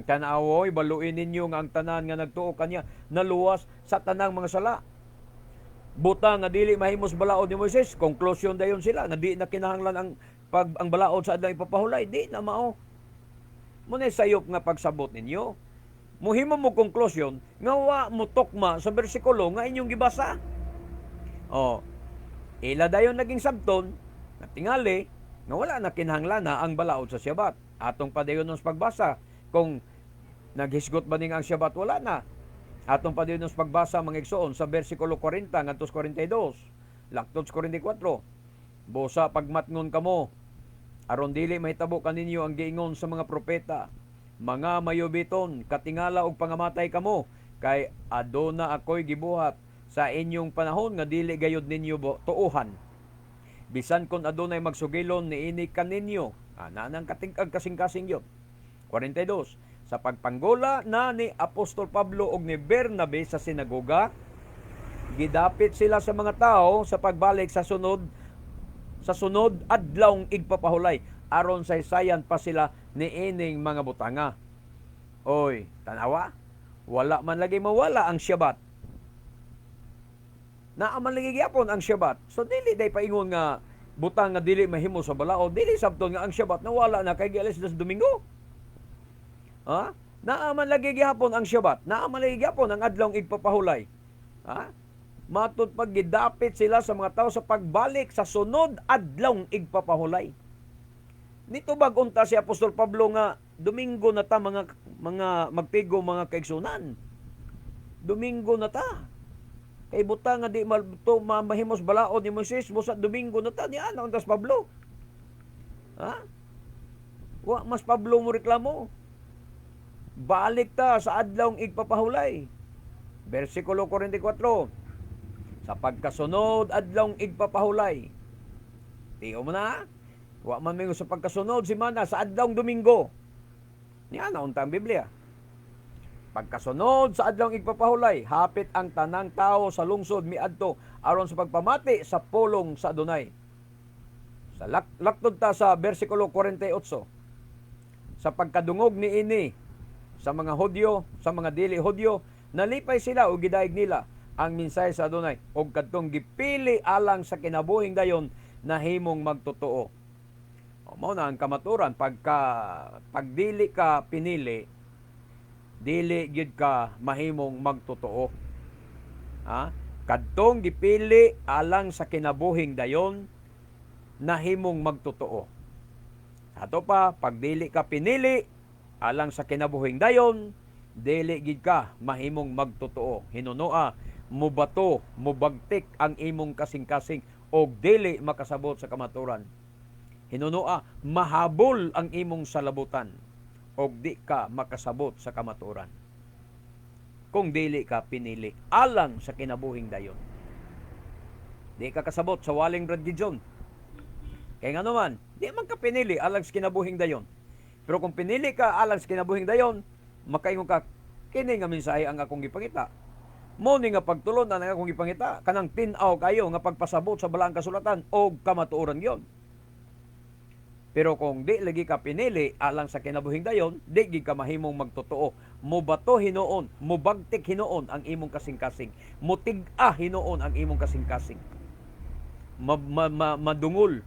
Tanawoy, baluin ninyo nga ang tanan nga nagtuo kanya naluwas sa tanang mga sala. Buta nga dili mahimos balaod ni Moises, conclusion dayon sila nga di na kinahanglan ang balaod sa adlaw ipapahulay, di na mao. Mo na sayop nga pagsabot ninyo. Muhimo mo conclusion nga wa mo tukma sa bersikulo nga inyong gibasa. Oh, ila dayon naging sabton na tingali nga wala na kinahanglan na ang balaod sa Shabbat. Atong padayon sa pagbasa kung naghisgot ba ning ang Shabbat wala na. Atong padayon sa pagbasa, mga igsoon, sa bersikulo 40 ngadto 42, laktod 44. Busa pagmatngon kamo aron dili mahitabo kaninyo ang giingon sa mga propeta. Mga mayubiton, katingala og pangamatay kamo kay aduna ako'y gibuhat sa inyong panahon nga dili gayud ninyo tuohan. Bisan kon adunay magsugilon niini kaninyo. Ana nang katingkag kasing-kasing yun. 42. Sa pagpanggula na ni Apostol Pablo og ni Bernabe sa sinagoga, gidapit sila sa mga tao sa pagbalik sa sunod adlawng igpapahulay aron saysayan pa sila niining mga butanga. Oy, tanawa. Wala man lagi mawala ang Shabbat. Naa man lagi gyapon ang Shabbat. So dili day paingon nga butang nga dili mahimo sa balaod, dili sabton nga ang Shabbat nawala na kay gialis na sa Domingo. Ha? Naa man lagi gihapon ang Shabbat. Naa man lagi gihapon ang adlawng igpapahulay. Ha? Matud pag gidapit sila sa mga tao sa pagbalik sa sunod adlawng igpapahulay. Nitubag unta si Apostol Pablo nga Domingo na ta, mga magpigo, mga kaigsunan. Domingo na ta. Kay buta nga di mal to mahimos balaod ni Moises, busa Domingo na ta niya ana tas Pablo. Ha? Wa mas Pablo mo reklamo. Balik ta sa adlawng igpapahulay. Versikulo 44. Sa pagkasunod adlawng igpapahulay. Tiyo mo na. Wa man mingon sa pagkasunod semana, sa adlawng Domingo. Niya na unta ang Biblia. Pagkasunod sa adlawng igpapahulay, hapit ang tanang tao sa lungsod miadto aron sa pagpamati sa pulong sa Adunay. Sa laktod ta sa versikulo 48. Sa pagkadungog niini sa mga Hudyo, sa mga dili Hudyo, nalipay sila ug gidayeg nila ang mensahe sa Adunay ug kadtong gipili alang sa kinabuhing dayon nahimong magtotoo. O, mao na ang kamaturan, pagka pagdili ka pinili, dili gyud ka mahimong magtotoo. Ha? Kadtong gipili alang sa kinabuhing dayon nahimong magtotoo. Ato pa, pag dili ka pinili alang sa kinabuhing dayon, dili gid ka mahimong magtotoo. Hinunoa, mubato, mubagtik ang imong kasing-kasing og dili makasabot sa kamaturan. Hinunoa, mahabol ang imong salabutan og di ka makasabot sa kamaturan. Kung dili ka pinili alang sa kinabuhing dayon. Di ka kasabot sa waling Brad Gideon. Kaya nga naman, di man ka pinili alang sa kinabuhing dayon. Pero kung pinili ka alang sa kinabuhing dayon, makaingon ka, kini nga mensahe ang akong gipangita. Mo ni nga pagtulon ang akong gipangita, kanang tin-aw kayo nga pagpasabot sa balaang kasulatan og kamatuoran yon. Pero kung di lagi ka pinili alang sa kinabuhing dayon, di gid ka mahimong magtotoo. Mubato hinuon, mubagtik hinuon ang imong kasing-kasing. Mutig-a hinuon ang imong kasing-kasing. Madungol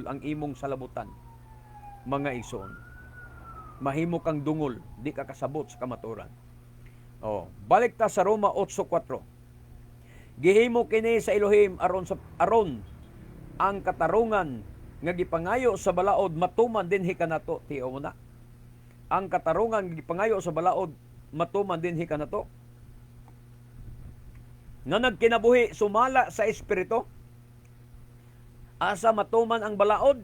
ang imong salabutan, mga igsoon. Mahimo kang dungol, di ka kasabot sa kamatuoran. Oh, balik ta sa Roma 8:4. Gihimo kini sa Elohim aron ang katarungan nga gipangayo sa balaod matuman dinhi kanato. Tiyo mo na. Ang katarungan nga gipangayo sa balaod matuman dinhi kanato. Nga nagkinabuhi sumala sa espiritu. Asa matuman ang balaod?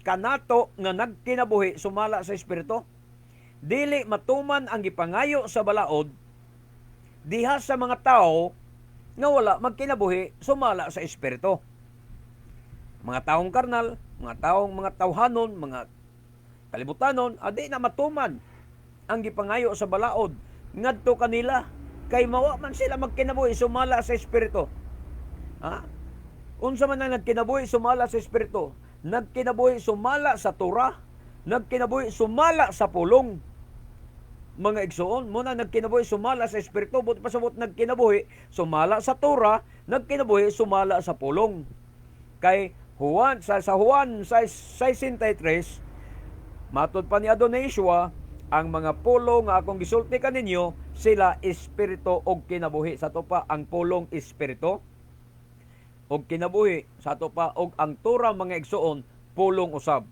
Kanato nga nagkinabuhi sumala sa espiritu. Dili matuman ang gipangayo sa balaod diha sa mga tao nga wala magkinabuhi sumala sa espiritu. Mga taong karnal, mga taong mga tawhanon, mga kalibutanon, adi na matuman ang gipangayo sa balaod ngadto kanila kay mawa man sila magkinabuhi sumala sa espiritu. Ha? Unsa man ang nagkinabuhi sumala sa espiritu? Nagkinabuhi sumala sa Torah, nagkinabuhi sumala sa pulong. Mga igsoon, muna nagkinabuhi sumala sa espiritu, but pasabot nagkinabuhi sumala sa Torah, nagkinabuhi sumala sa pulong. Kay Juan sa Juan 6:63, matud pa ni Adonai Yeshua, ang mga pulong nga akong gisulti kaninyo, sila espiritu og kinabuhi. Sa ato pa, ang pulong espiritu og kinabuhi. Sa ato pa, og ang Torah, mga igsoon, pulong usab.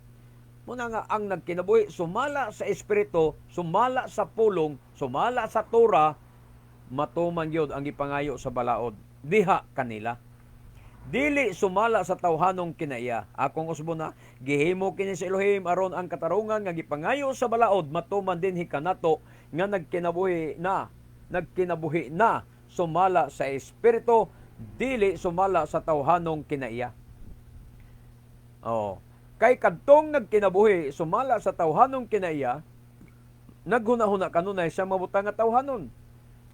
Muna nga ang nagkinabuhi sumala sa espiritu, sumala sa pulong, sumala sa Torah, matuman gyud ang gipangayo sa balaod diha kanila. Dili sumala sa tawhanong kinaiya. Akong usbon na, gihimo kini sa Elohim aron ang katarungan nga gipangayo sa balaod matuman dinhi kanato nga nagkinabuhi na sumala sa espiritu, dili sumala sa tawhanong kinaiya. Oh, kay kadtong nagkinabuhi sumala sa tawhanong kinaiya, naghuna-huna kanunay sa mabutang nga tawhanon.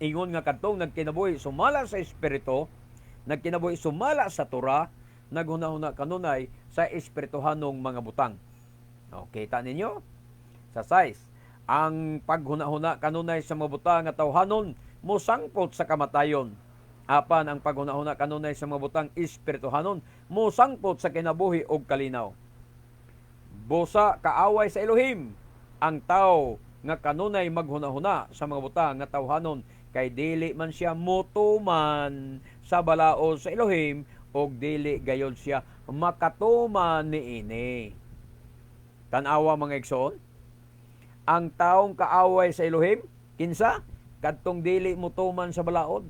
Ingon nga kadtong nagkinabuhi sumala sa espiritu, nagkinabuhi sumala sa Torah, naghuna-huna kanunay sa espirituhanong mga butang. Okay, kita ninyo? Sa size, ang paghuna-huna kanunay sa mga butang nga tawhanon mosangpot sa kamatayon. Apan ang paghuna-huna kanunay sa mga butang espirituhanon mosangpot sa kinabuhi og kalinaw. Busa kaaway sa Elohim ang tao nga kanunay maghuna-huna sa mga butang nga tawhanon, kay dili man siya motuman sa balaod sa Elohim og dili gayon siya makatuman niini. Tan-awa, mga igsoon. Ang taong kaaway sa Elohim, kinsa? Kadtong dili mo tuman sa balaod.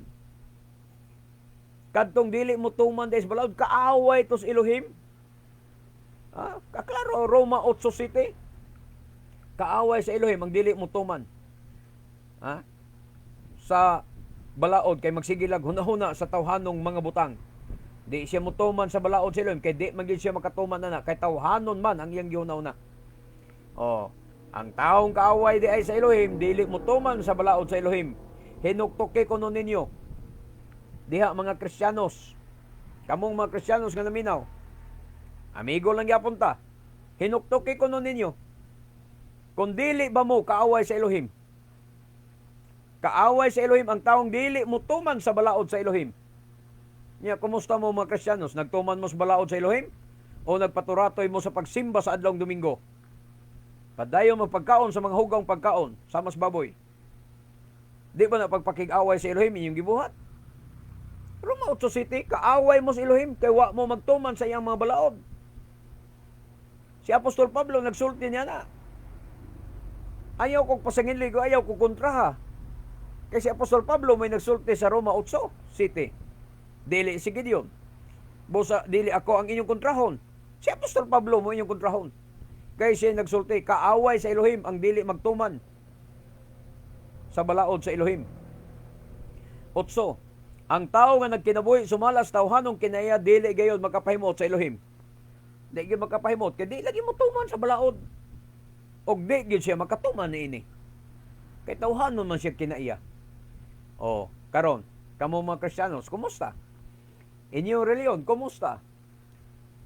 Kadtong dili mo tuman sa balaod, kaaway to sa Elohim. Ah, kaklaro, Roma 8:7. Kaaway sa Elohim ang dili mo tuman. Ha? Sa balaod kay magsigilag hunahuna sa tawhanong mga butang. Di siya mutuman sa balaod sa Elohim kay di man gid siya makatuman ana kay tawhanon man ang iyang gihunahuna. Oh, ang taong kaaway di ay sa Elohim, dili mutuman sa balaod sa Elohim. Hinuktuki kuno ninyo. Diha mga Kristiyanos, kamong mga Kristiyanos nga naminaw, amigo lang gyapon ta. Hinuktuki kuno ninyo. Kung dili ba mo kaaway sa Elohim? Kaaway sa Elohim ang taong dili mutuman sa balaod sa Elohim. Nya, kumusta mo mga Kristiyanos? Nagtuman mo sa balaod sa Elohim? O nagpaturatoy mo sa pagsimba sa adlong Domingo? Padayon mo pagkaon sa mga hugawng pagkaon, sama sa baboy. Di ba na pagpakig-away sa Elohim inyong gibuhat? Roma 8:7, kaaway mo sa Elohim kay wa mo magtuman sa iyang mga balaod. Si Apostol Pablo nagsulti niya na. Ayaw kong pasanginli ko, ayaw ko kontraha. Kay si Apostol Pablo may nagsulti sa Roma 8:7. Dili si Gideon. Busa, dili ako ang inyong kontrahon. Si Apostol Pablo mo inyong kontrahon. Kay siya nagsulti, kaaway sa Elohim ang dili magtuman sa balaod sa Elohim. 8. Ang tao nga nagkinabuhi sumala sa tawhanong kinaiya dili gayon makapahimot sa Elohim. Di gyud makapahimot kay di lagi mo tuman sa balaod. Og di gyud siya makatuman niini. Kay tawhanon man siya kinaiya. O, karon, kamo mga Kristiyanos, kumusta? Inyong reliyon, kumusta?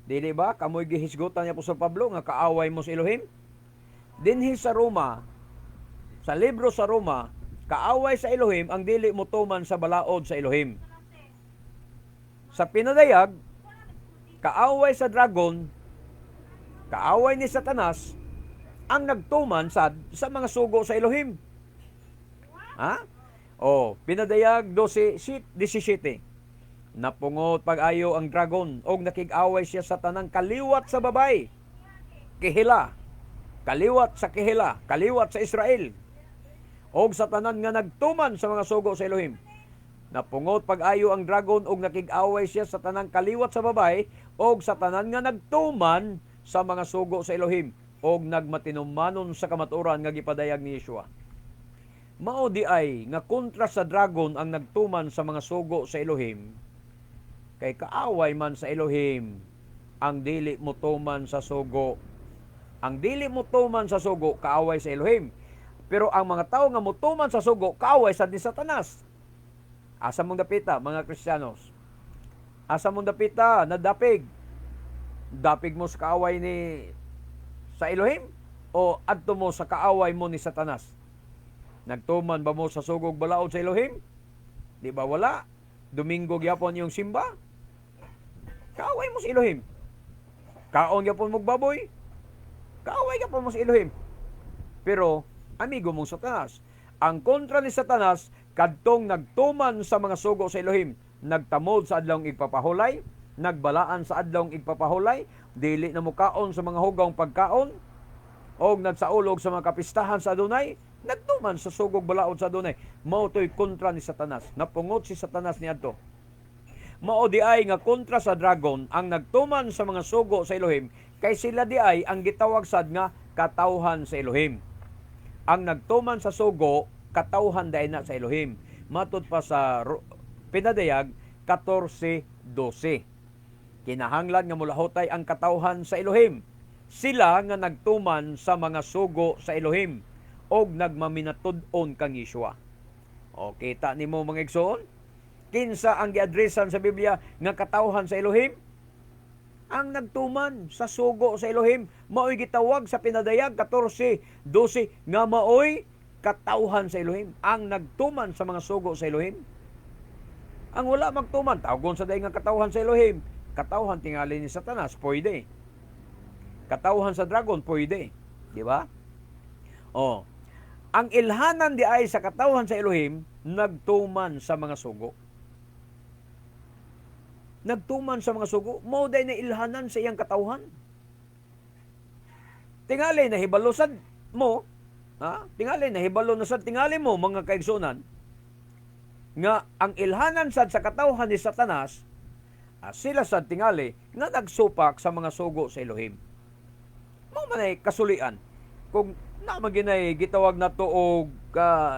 Dili ba kamoy gihisgutan ni Apostol Pablo nga kaaway mo sa Elohim? Dinhi sa Roma, sa libro sa Roma, kaaway sa Elohim ang dili mo tuman sa balaod sa Elohim. Sa pinadayag, kaaway sa dragon, kaaway ni Satanas, ang nagtuman sad sa mga sugo sa Elohim. Ha? O, Pinadayag 12:17. Napungot pag-ayo ang dragon og nakig-away siya sa tanang kaliwat sa babay. Kehila. Kaliwat sa Kehila, kaliwat sa Israel. Og sa tanan nga nagtuman sa mga sugo sa Elohim. Napungot pag-ayo ang dragon og nakig-away siya sa tanang kaliwat sa babay og sa tanan nga nagtuman sa mga sugo sa Elohim og nagmatinumanon sa kamatuoran nga gipadayag ni Yeshua. Mao di ay nga kontra sa dragon ang nagtuman sa mga sugo sa Elohim, kay kaaway man sa Elohim ang dili motuman sa sugo. Ang dili motuman sa sugo, kaaway sa Elohim. Pero ang mga tao nga motuman sa sugo, kaaway sad ni Satanas. Asa mong dapita, mga Kristiyanos? Asa mong dapita, nadapig? Dapig mo sa kaaway ni sa Elohim o adto mo sa kaaway mo ni Satanas? Nagtuman ba mo sa sugog balaod sa Elohim? Di ba wala? Domingo gyapon yung simba? Kaaway mo sa Elohim. Kaon gyapon mo baboy? Kaaway gyapon mo sa Elohim. Pero amigo mong Satanas. Ang kontra ni Satanas kadtong nagtuman sa mga sugo sa Elohim, nagtamod sa adlawng igpapahulay, nagbalaan sa adlawng igpapahulay, dili na mukaon sa mga hugawng pagkaon, og nagsaulog sa mga kapistahan sa Adunay, nagtuman sa sugog balaod sa Adunay. Mao to'y kontra ni Satanas. Napungot si Satanas niadto. Mao di ay nga kontra sa dragon ang nagtuman sa mga sugo sa Elohim, kay sila di ay ang gitawag sad nga katawhan sa Elohim. Ang nagtuman sa sugo, katawhan dai na sa Elohim. Matud pa sa Pinadayag 14:12. Kinahanglan nga mulahutay ang katawhan sa Elohim. Sila nga nagtuman sa mga sugo sa Elohim og nagmaminatud-on kang Yeshua. O, kita nimo mga igsoon? Kinsa ang giadresan sa Biblia nga katawhan sa Elohim? Ang nagtuman sa sugo sa Elohim, maoy gitawag sa Pinadayag 14:12 nga maoy katawhan sa Elohim. Ang nagtuman sa mga sugo sa Elohim. Ang wala magtuman, tawgon sa dayon nga katawhan sa Elohim. Katawhan tingali ni Satanas, pwede. Katawhan sa dragon, pwede. Di ba? Oh. Ang ilhanan di ay sa katawhan sa Elohim, nagtuman sa mga sugo. Nagtuman sa mga sugo, mao day na ilhanan sa iyang katawhan. Tingali nahibalusan mo Ha? Tingali nahibalo na sad tingali mo, mga kaigsunan, nga ang ilhanan sad sa katawhan ni Satanas, sila sad tingali nga nagsupak sa mga sugo sa Elohim. Mao man ay kasulian. Kung na maginay gitawag nato og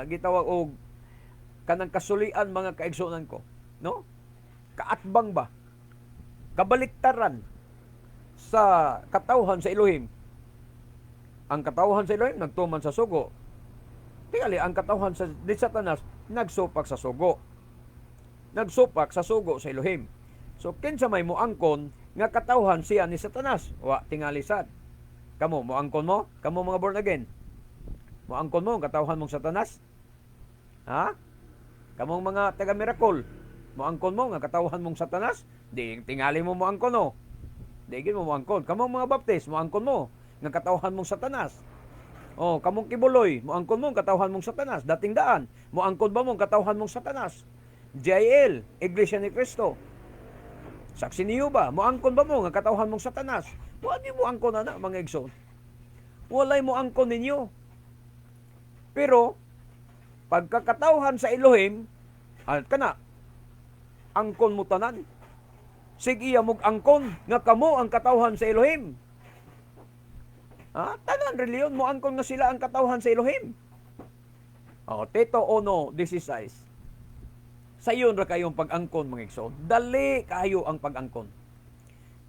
gitawag og kanang kasulian, mga kaigsunan ko, no? Kaatbang ba? Kabaliktaran sa katawhan sa Elohim. Ang katawhan sa Elohim nagtuman sa sugo. Tingali ang katawhan sa ni Satanas nagsupak sa sugo. Nagsupak sa sugo sa Elohim. So kinsa may moangkon nga katawhan siya ni Satanas? Wa tingali sad. Kamo moangkon mo? Kamo mga born again? Moangkon mo ang katawhan mong Satanas? Ha? Kamong mga taga miracle, moangkon mo nga katawhan mong Satanas? Di tingali mo moangkon, no? Di gid mo moangkon. Kamong mga Baptist, moangkon mo nga katawhan mong Satanas? Oh, kamong Quiboloy, moangkon mo ang katawhan mong Satanas? Dating Daan, moangkon ba mo ang katawhan mong Satanas? JL, Iglesia ni Cristo. Saksi niyo ba? Moangkon ba mo nga katawhan mong Satanas? Wa di mo angkon ana, mga igsoon. Walay mo angkon ninyo. Pero pagkakatawhan sa Elohim, at kana angkon mo tanan. Sige mog angkon nga kamo ang katawhan sa Elohim. Ha? Tanan reliyon mo angkon nga sila ang katawhan sa Elohim. Oh, Tito 1:16. Sayon ra kayong pag-angkon, mga igsoon. Dali kayo ang pag-angkon.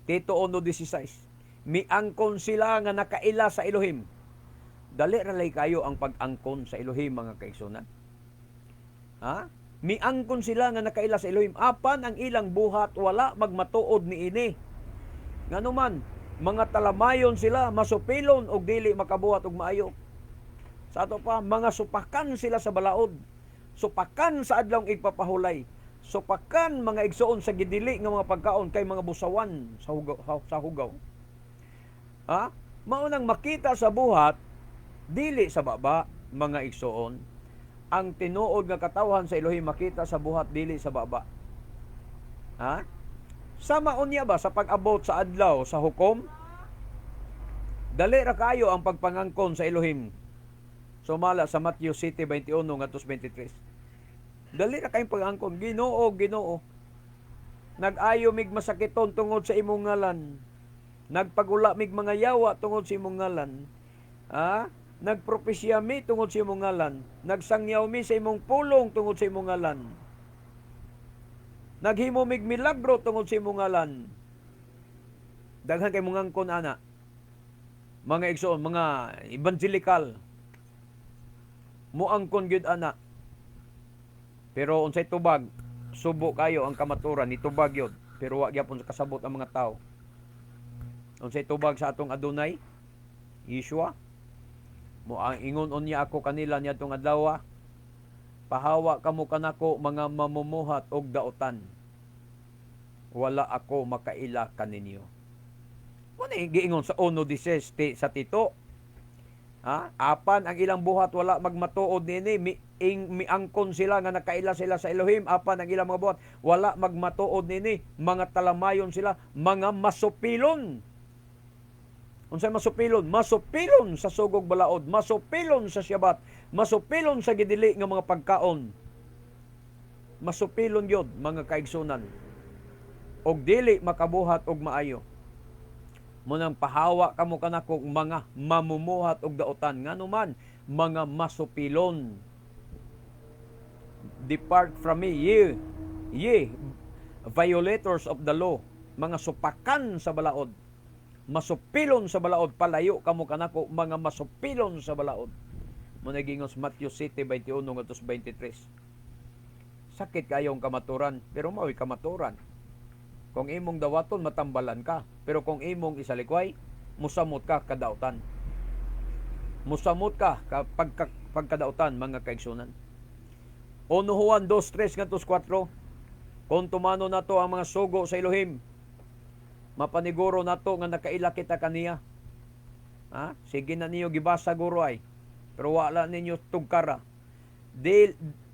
Tito 1:16. Miangkon sila nga nakaila sa Elohim. Dali ra lay kayo ang pag-angkon sa Elohim, mga kaigsunan. Ha? Miangkon sila nga nakaila sa Elohim apan ang ilang buhat wala magmatuod niini. Ngano man, mga talamayon sila, masupilon og dili makabuhat og maayo. Sa ato pa, mga supakan sila sa balaod. Supakan sa adlawng igpapahulay. Supakan, mga igsoon, sa gidili nga mga pagkaon kay mga busawan sa hugaw, sa hugaw. Ha? Mao nang makita sa buhat dili sa baba, mga igsoon. Ang tinuod nga katawhan sa Elohim makita sa buhat dili sa baba. Ha? Sama unya ba sa pag-abot sa adlaw sa hukom? Dali ra kayo ang pagpangangkon sa Elohim. Sumala sa Matthew 7:21 ngadto 23. Dali ra kayong pag-angkon. "Ginoo, Ginoo. Nag-ayo mig masakiton tungod sa imong ngalan. Nagpagula mig mga yawa tungod sa imong ngalan. Ha? Nagpropesya mi tungod sa imong ngalan. Nagsangyaw mi sa imong pulong tungod sa imong ngalan. Naghimo mig milagro tungod sa imong ngalan." Daghan kay mong angkon ana, mga igsoon, mga evangelical. Muangkon gyud ana. Pero unsay tubag? Subo kayo ang kamaturan ni tubag yun. Pero wa gyapon kasabot ang mga tao. Unsay tubag sa atong Adunay? Yeshua. Mo ang ingon unya ako kanila niadtong adlaw, "Pahawa kamo kanako, mga mamumuhat og dautan. Wala ako makaila kaninyo." Mo ni giingon sa 1:16 sa Tito. Ha? Apan ang ilang buhat wala magmatuod niini. Miangkon sila nga nakaila sila sa Elohim apan ang ilang mga buhat wala magmatuod niini. Mga talamayon sila, mga masupilon. Unsay masupilon? Masupilon sa sugog balaod, masupilon sa Syabat, masupilon sa gidili nga mga pagkaon. Masupilon gyud, mga kaigsunan. Og dili makabuhat og maayo. Munang pahawa kamo kanako, mga mamumuhat og dautan, ngano man mga masupilon. "Depart from me, ye violators of the law," mga supakan sa balaod. Masupilon sa balaod, "Palayo kamo kanako, mga masupilon sa balaod." Mo giingon sa Matthew 7:21 ngadto 23. Sakit kayong kamaturan, pero mao'y kamaturan. Kung imong dawaton, matambalan ka, pero kung imong isalikway, musamot ka kadautan. Musamot ka pagkadautan, mga kaigsunan. 1 Juan 2:3 ngadto 4. Kung tumano nato ang mga sugo sa Elohim, mapaniguro nato nga nakaila kita kaniya. Ha? Sige na ninyo gibasa, guro ay. Pero wala ninyo tugkara.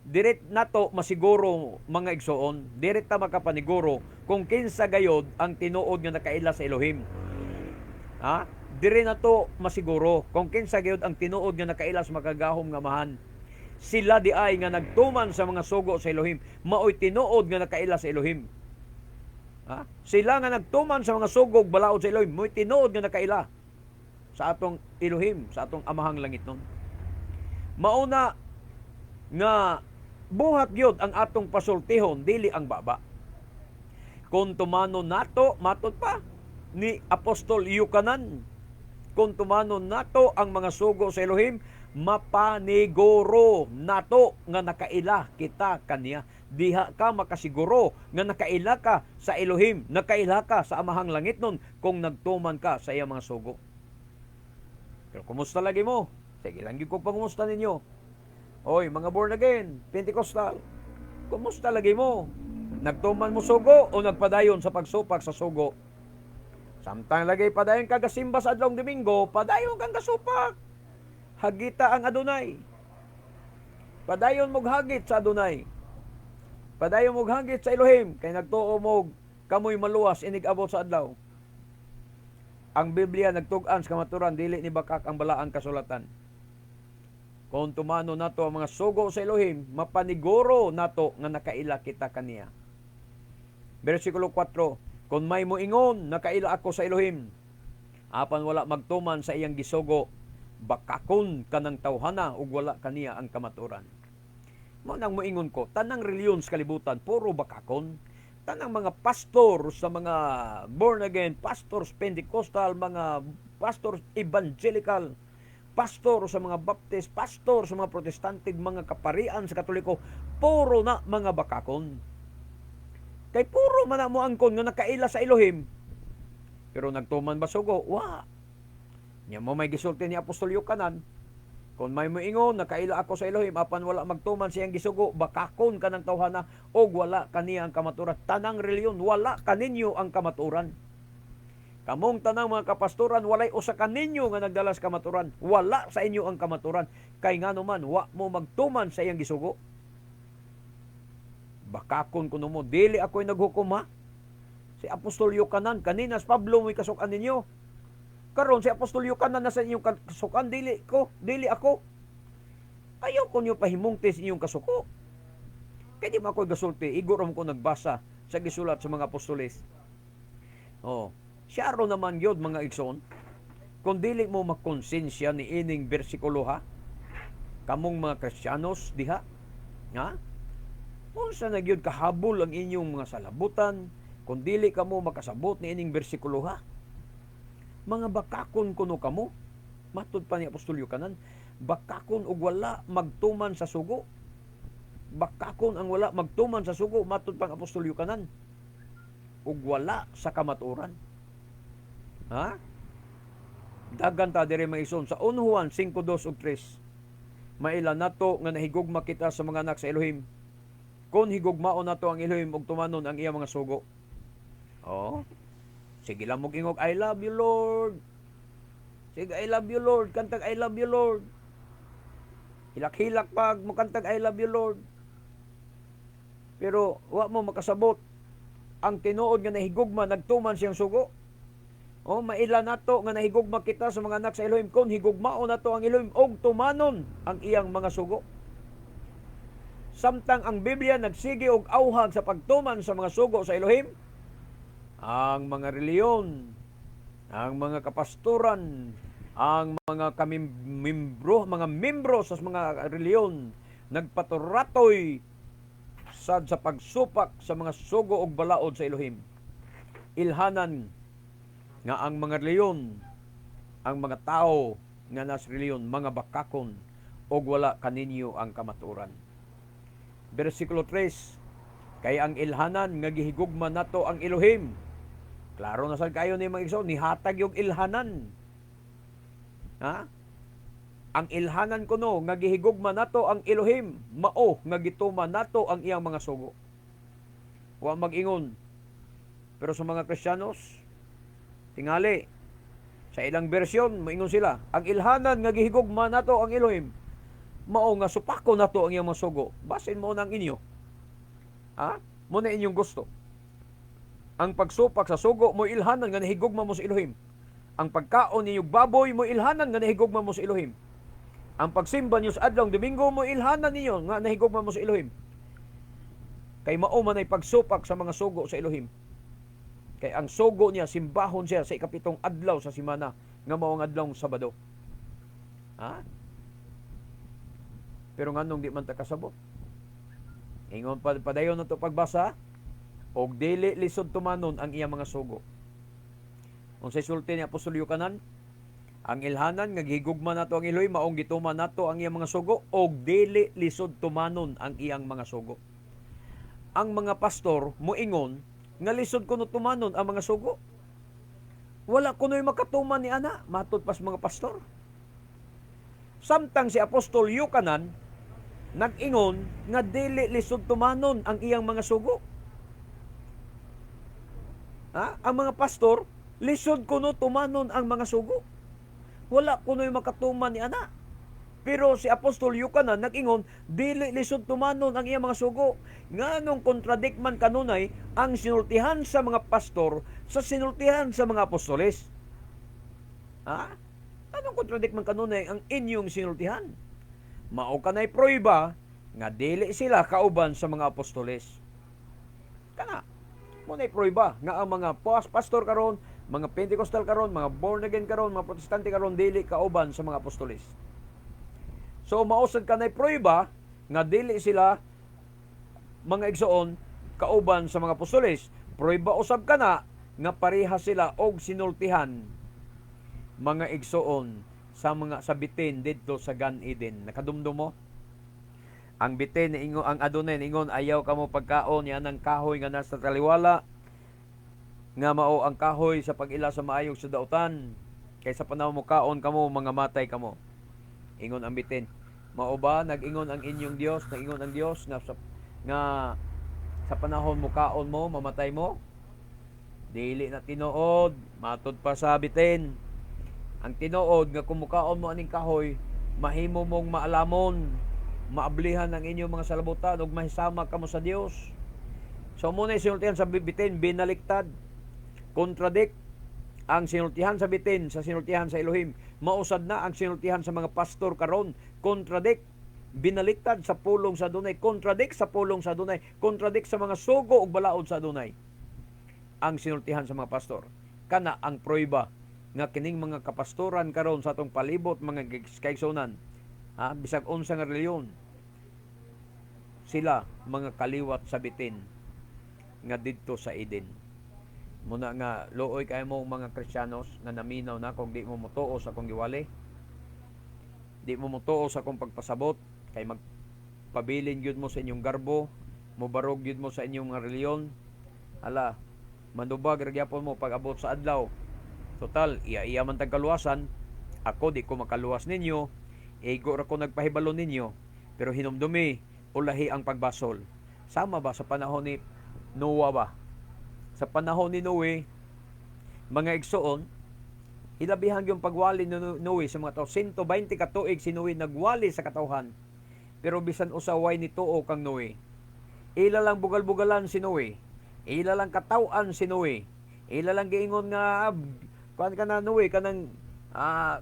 Diret nato masiguro, mga igsoon, diret ta makapaniguro kung kinsa gayod ang tinuod nga nakaila sa Elohim. Ha? Diri na to masiguro kung kinsa gyud ang tinuod nga nakaila sa makagahom nga Amahan. Sila di ay nga nagtuman sa mga sugo sa Elohim, maoy tinuod nga nakaila sa Elohim. Ha? Sila nga nagtuman sa mga sugo ug balaod sa Elohim, maoy tinuod nga nakaila sa atong Elohim, sa atong Amahang langitnon. Mauna nga buhat gyud ang atong pasultihon, dili ang baba. Kung tumanon nato, matod pa ni Apostol Yukanan, kung tumanon nato ang mga sugo sa Elohim, mapaniguro nato nga nakaila kita kaniya. Diha ka makasiguro nga nakaila ka sa Elohim, nakaila ka sa Amahang langitnon kung nagtuman ka sa iyang mga sugo. Pero kumusta lagi mo? Sige lang gyud ko pangumusta ninyo. Oy, mga born again, Pentecostal, kumusta lagi mo? Nagtuman mo sugo o nagpadayon sa pagsupak sa sugo? Samtang lagi padayon ka gasimba sa adlong Domingo, padayon kang gasupak. Hagita ang Adunay. Padayon mog hagit sa Adunay. Padayon mog hagit sa Elohim kay nagtuo mog kamoy maluwas inig abot sa adlaw. Ang Biblia nagtug-an sa kamaturan, dili ni bakak ang balaang kasulatan. Kung tumano nato ang mga sugo sa Elohim, mapaniguro nato nga nakaila kita kaniya. Versikulo 4, kung may moingon, "Nakaila ako sa Elohim," apan wala magtuman sa iyang gisugo, bakakon kanang tawhana ug wala kaniya ang kamaturan. Mao nang moingon ko, tanang reliyon sa kalibutan puro bakakon. Tanang mga pastor sa mga born again, pastors Pentecostal, mga pastors evangelical, pastor sa mga Baptist, pastor sa mga Protestante, mga kaparian sa Katoliko, puro na mga bakakon. Kay puro man na mo angkon nga nakaila sa Elohim. Pero nagtuman ba sugo? Wa. Nya mo may gisulti ni Apostol Yukanan, kung may moingon, "Nakaila ako sa Elohim," apan wala magtuman siyang gisugo, bakakon kanang tawhana og wala kaniya ang kamaturan. Tanang reliyon, wala kaninyo ang kamaturan. Kamong tanang mga kapastoran, walay usa kaninyo nga nagdala sa kamaturan. Wala sa inyo ang kamaturan. Kay ngano man, wa mo magtuman sa iyang gisugo. Bakakon kuno mo, dili ako'y naghukom ha. Si Apostol Yukanan, kanina si Pablo mo'y kasukan ninyo. Karon si Apostol Yukanan na sa inyong kasukan, dili ko, dili ako. Ayaw ko niyo pahimungtis inyong kasuko. Kaya di man ako'y gasulti, igo ra ko nagbasa sa gisulat sa mga apostoles. Oh, siyaro naman yun, mga igsoon. Kung dili mo makonsensya ni ining bersikulo ha, kamong mga Kristiyanos diha, ha? Unsa na gyud kahabol ang inyong mga salabutan kung dili kamo makasabot ni ining bersikulo ha? Mga bakakon kuno kamo, matud pa ni Apostol Yukanan, bakakon og wala magtuman sa sugo. Bakakon ang wala magtuman sa sugo, matud pa ang Apostol Yukanan, ug wala sa kamatuoran. Ha? Dagan ta diri, mga igsoon, sa 1 Juan 5:2 ug 3. Maila nato nga nahigugma kita sa mga anak sa Elohim kung higugmaon nato ang Elohim ug tumanon ang iya mga sugo. Oh. Sige lang mo ingog, "I love you, Lord." Sige, "I love you, Lord." Kantag "I love you, Lord." Hilak-hilak pag mo kantag "I love you, Lord." Pero wa mo makasabot ang tinuod nga nahigugma nagtuman siyang sugo. Oh, maila nato nga nahigugma kita sa mga anak sa Elohim kung higugmaon nato ang Elohim og tumanon ang iyang mga sugo. Samtang ang Biblia nagsige og auhag sa pagtuman sa mga sugo sa Elohim, ang mga reliyon, ang mga kapastoran, ang mga kamembro, mga membro sa mga reliyon nagpaturatoy sad sa pagsupak sa mga sugo og balaod sa Elohim. Ilhanan nga ang mga reliyon, ang mga tao nga nas reliyon, mga bakakon og wala kaninyo ang kamaturan. Versikulo 3, kay ang ilhanan nga gihigugma nato ang Elohim. Klaro na sad kayo ni mga igsoon, nihatag yung ilhanan. Ha? Ang ilhanan kuno nga gihigugma nato ang Elohim, mao nga gituman nato ang iyang mga sugo. Wa mag-ingon. Pero sa mga Kristiyanos, tingali, sa ilang bersyon, moingon sila, ang ilhanan nga gihigugma nato ang Elohim, mao nga supako nato ang iyang mga sugo. Basin mo nang inyo. Ha? Mo na inyong gusto. Ang pagsupak sa sugo mo ilhanan nga nahigugma mo sa Elohim. Ang pagkaon ninyong baboy mo ilhanan nga nahigugma mo sa Elohim. Ang pagsimba niyo sa adlong Domingo mo ilhanan ninyo nga nahigugma mo sa Elohim. Kay mao man ay pagsupak sa mga sugo sa Elohim. Kay ang sugo niya, simbahon siya sa 7 adlaw sa semana nga mao ang adlawng Sabado. Ha? Pero nganong di man ta kasabot? Ingon pa, padayon na to pagbasa, og dili lisod tumanon ang iyang mga sugo. Unsay sulti ni Apostol Yukanan? Ang ilhanan nga gihigugma nato ang Elohim maong gituman nato ang iyang mga sugo og dili lisod tumanon ang iyang mga sugo. Ang mga pastor moingon nga lisod kuno tumanon ang mga sugo. Wala kuno'y makatuman ni ana, matud pas mga pastor. Samtang si Apostol Yukanan nag-ingon nga dili lisod tumanon ang iyang mga sugo. Ha? Ang mga pastor, lisod kuno tumanon ang mga sugo. Wala kuno'y makatuman ni ana. Pero si Apostol Yukanan nag-ingon, dili lisod tumanon ang iyang mga sugo. Nganong contradict man kanunay ang sinultihan sa mga pastor sa sinultihan sa mga apostoles? Ha? Anong contradict man kanunay ang inyong sinultihan? Mao kanay prueba nga dili sila kauban sa mga apostoles. Kana, mo na prueba nga ang mga pastor karon, mga Pentecostal karon, mga born again karon, mga Protestante karon, dili kauban sa mga apostoles. So mausad kanay prueba nga dili sila, mga igsoon, kauban sa mga apostoles. Prueba usab kana nga pareha sila og sinultihan, mga igsoon, sa mga sa bitin didto sa Gan Eden. Nakadumdum mo? Ang bitin ingon, ang Adonai ingon, "Ayaw kamo pagkaon yan ang kahoy nga nasa taliwala nga mao ang kahoy sa pag-ila sa maayog sa dautan. Kay sa panahon mo kaon kamo, mga matay kamo." Ingon ang bitin. Mao ba nag-ingon ang inyong Dios, nag-ingon ang Dios nga sa panahon mo kaon mo, mamatay mo? Dili na tinuod, matud pa sa bitin. Ang tinuod nga kung mukaon mo aning kahoy, mahimo mong maalamon, maablihan ang inyong mga salabutan ug mahisama kamo sa Dios. So muna sinultihan sa bitin, binaliktad. Contradict ang sinultihan sa bitin sa sinultihan sa Elohim. Mausad na ang sinultihan sa mga pastor karon, contradict, binaliktad sa pulong sa Adonay, contradict sa pulong sa Adonay, contradict sa mga sugo ug balaod sa Adonay. Ang sinultihan sa mga pastor. Kana ang prueba nga kining mga kapastoran karon sa atong palibot, mga kaigsunan, ha, bisag unsa nga relihiyon, sila mga kaliwat sa bitin nga didto sa Eden. Muna nga luoy kay mo, mga Kristiyanos nga naminaw na, kung di mo motuo sa akong giwali, di mo motuo sa akong pagpasabot, kay magpabilin gyud mo sa inyong garbo, mobarog gyud mo sa inyong mga reliyon. Ala, manubag ra gyapon mo pag abot sa adlaw. Total, iya-iya man tag kaluwasan. Ako, di ko makaluwas ninyo. Igo ra ko nagpahibalo ninyo. Pero hinumdumi, ulahi ang pagbasol. Sama ba sa panahon ni Noah ba? Sa panahon ni Noe, mga igsoon, hilabihan yung pagwali ni Noe sa mga tao. 120 ka tuig si Noe nagwali sa katawhan. Pero bisan usa way ni tuo kang Noe. Ila lang bugal-bugalan si Noe. Ila lang katawan si Noe. Ila lang giingon nga kuan ka na, Noe, kanang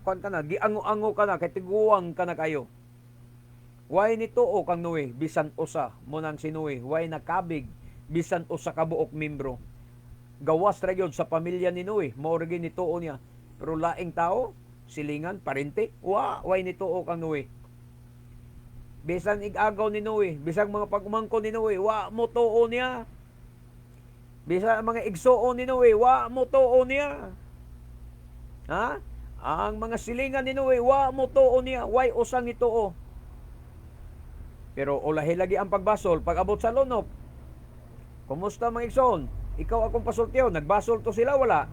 kuan ka na, giango-ango ka na kay tiguang ka na kayo. Way ni tuo kang Noe bisan usa. Mo nang si Noe way nakabig bisan usa ka buok membro. Gawas ra gyud sa pamilya ni Noe, mao ra gyud ni tuo niya. Pero laing tao, silingan, parente, way ni tuo kang Noe. Bisan igagaw ni Noe, bisag mga pagumangkon ni Noe, wa mo tuo niya. Bisan ang mga igsuon ni Noe, wa mo tuo niya. Ha? Ang mga silingan ni Noe, wa mo tuo niya, way usang ituo. Pero ulahi lagi ang pagbasol pag abot sa lunop. Kumusta, mga igsoon? Ikaw akong pasultiyo, nagbasol to sila, wala?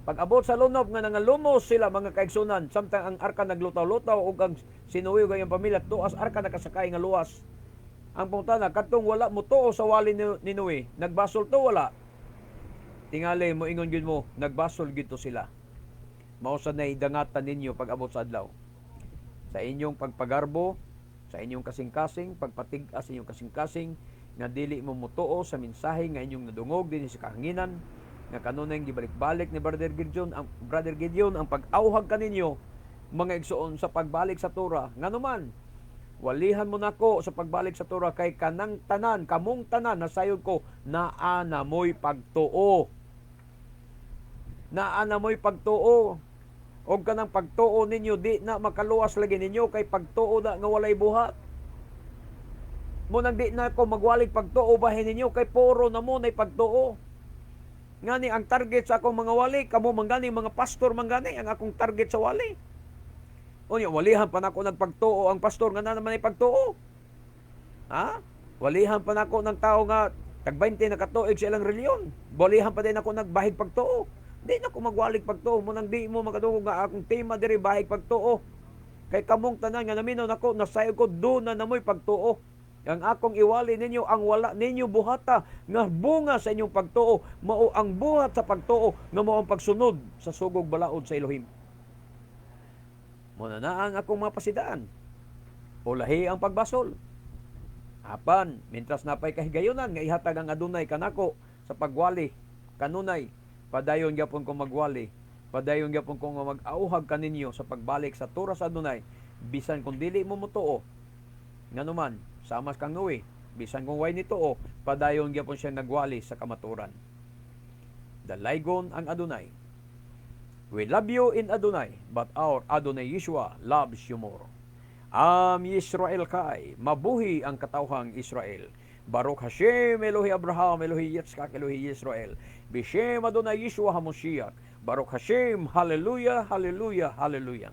Pag abot sa lunop nga nangalumos sila, mga kaigsunan, samtang ang arka naglutaw-lutaw ug ang si Noe ug ang pamilya tuas arka nakasakay nga luwas. Ang pangutana, kadtong wala mo tuo sa wali ni Noe, nagbasol to, wala? Tingali mo ingon gyud mo, nagbasol gyud to sila. Mao sad na dangatan ninyo pag abot sa adlaw. Sa inyong pagpagarbo, sa inyong kasing-kasing, pagpatig-as inyong kasing-kasing, nga dili mo motuo sa mensahe nga inyong nadungog dinhi sa kahanginan. Nga kanunay gibalik-balik ni Brother Gideon ang pag-awhag kaninyo, mga igsoon, sa pagbalik sa Torah. Nganuman, walihan mo nako sa pagbalik sa Torah kay kanang tanan, kamong tanan, nasayod ko, naa na mo'y pagtuo. Naa na mo'y pagtuo. Og kanang pagtuo ninyo di na makaluwas lagi ninyo kay pagtuo na nga walay buhat. Mao nang di na ko magwalig pagtuo bahin ninyo kay puro na mo nay pagtuo. Ngani ang target sa akong mga wali, kamo man gani, mga pastor man gani ang akong target sa wali. Unya walihan pa nako nagpagtuo ang pastor nga na naman ay pagtuo. Ha? Walihan pa nako ng tao nga tag 20 na katuig sa ilang reliyon. Walihan pa din ako nagbahig pagtuo. Di na ko magwalig pagtuo, mao nang di mo makadungog nga akong tema diri bahig pagtuo. Kay kamong tanan nga naminaw nako, nasayod ko duna na mo'y pagtuo. Ang akong iwali ninyo ang wala ninyo buhata nga bunga sa inyong pagtuo, mao ang buhat sa pagtuo nga mao ang pagsunod sa sugog balaod sa Elohim. Mao na na ang akong mga pasidaan. Ulahi ang pagbasol. Apan, mintras napay kahigayonan nga ihatag ang Adunay kanako sa pagwali kanunay, padayon gyapon ko magwali, padayon gyapon ko nga mag-auhag kaninyo sa pagbalik sa Torah sa Adunay, bisan kung dili mo motuo. Nganuman, samas kang Noe, bisan kung way nituo, padayon gyapon siya nagwali sa kamaturan. Dalaygon ang Adunay. We love you in Adonai, but our Adonai Yeshua loves you more. Am Yisrael Kai, mabuhi ang katawhang Israel. Baruch Hashem, Elohi Abraham, Elohi Yitzchak, Elohi Israel. Bishem Adonai Yeshua HaMoshiach. Baruch Hashem, Hallelujah, Hallelujah, Hallelujah.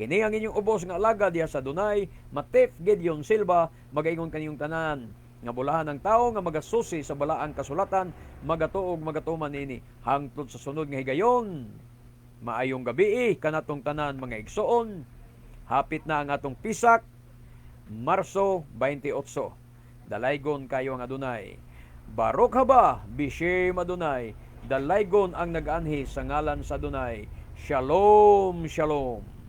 Kini ang inyong ubos nga alagad diha sa Adonai, Matef Gideon Silva, magaingon kaniyong tanan nga bulahan ang tao nga magasusi sa balaang kasulatan, magatuog, magatuman nini hangtod sa sunod nga higayon. Maayong gabi kanatong tanan, mga igsoon. Hapit na ang atong Pisak, Marso 28. Dalaygon kayo ang Adunay. Baruch haba, Bishem Adonai. Dalaygon ang nag-anhi sa ngalan sa Adonai. Shalom, shalom.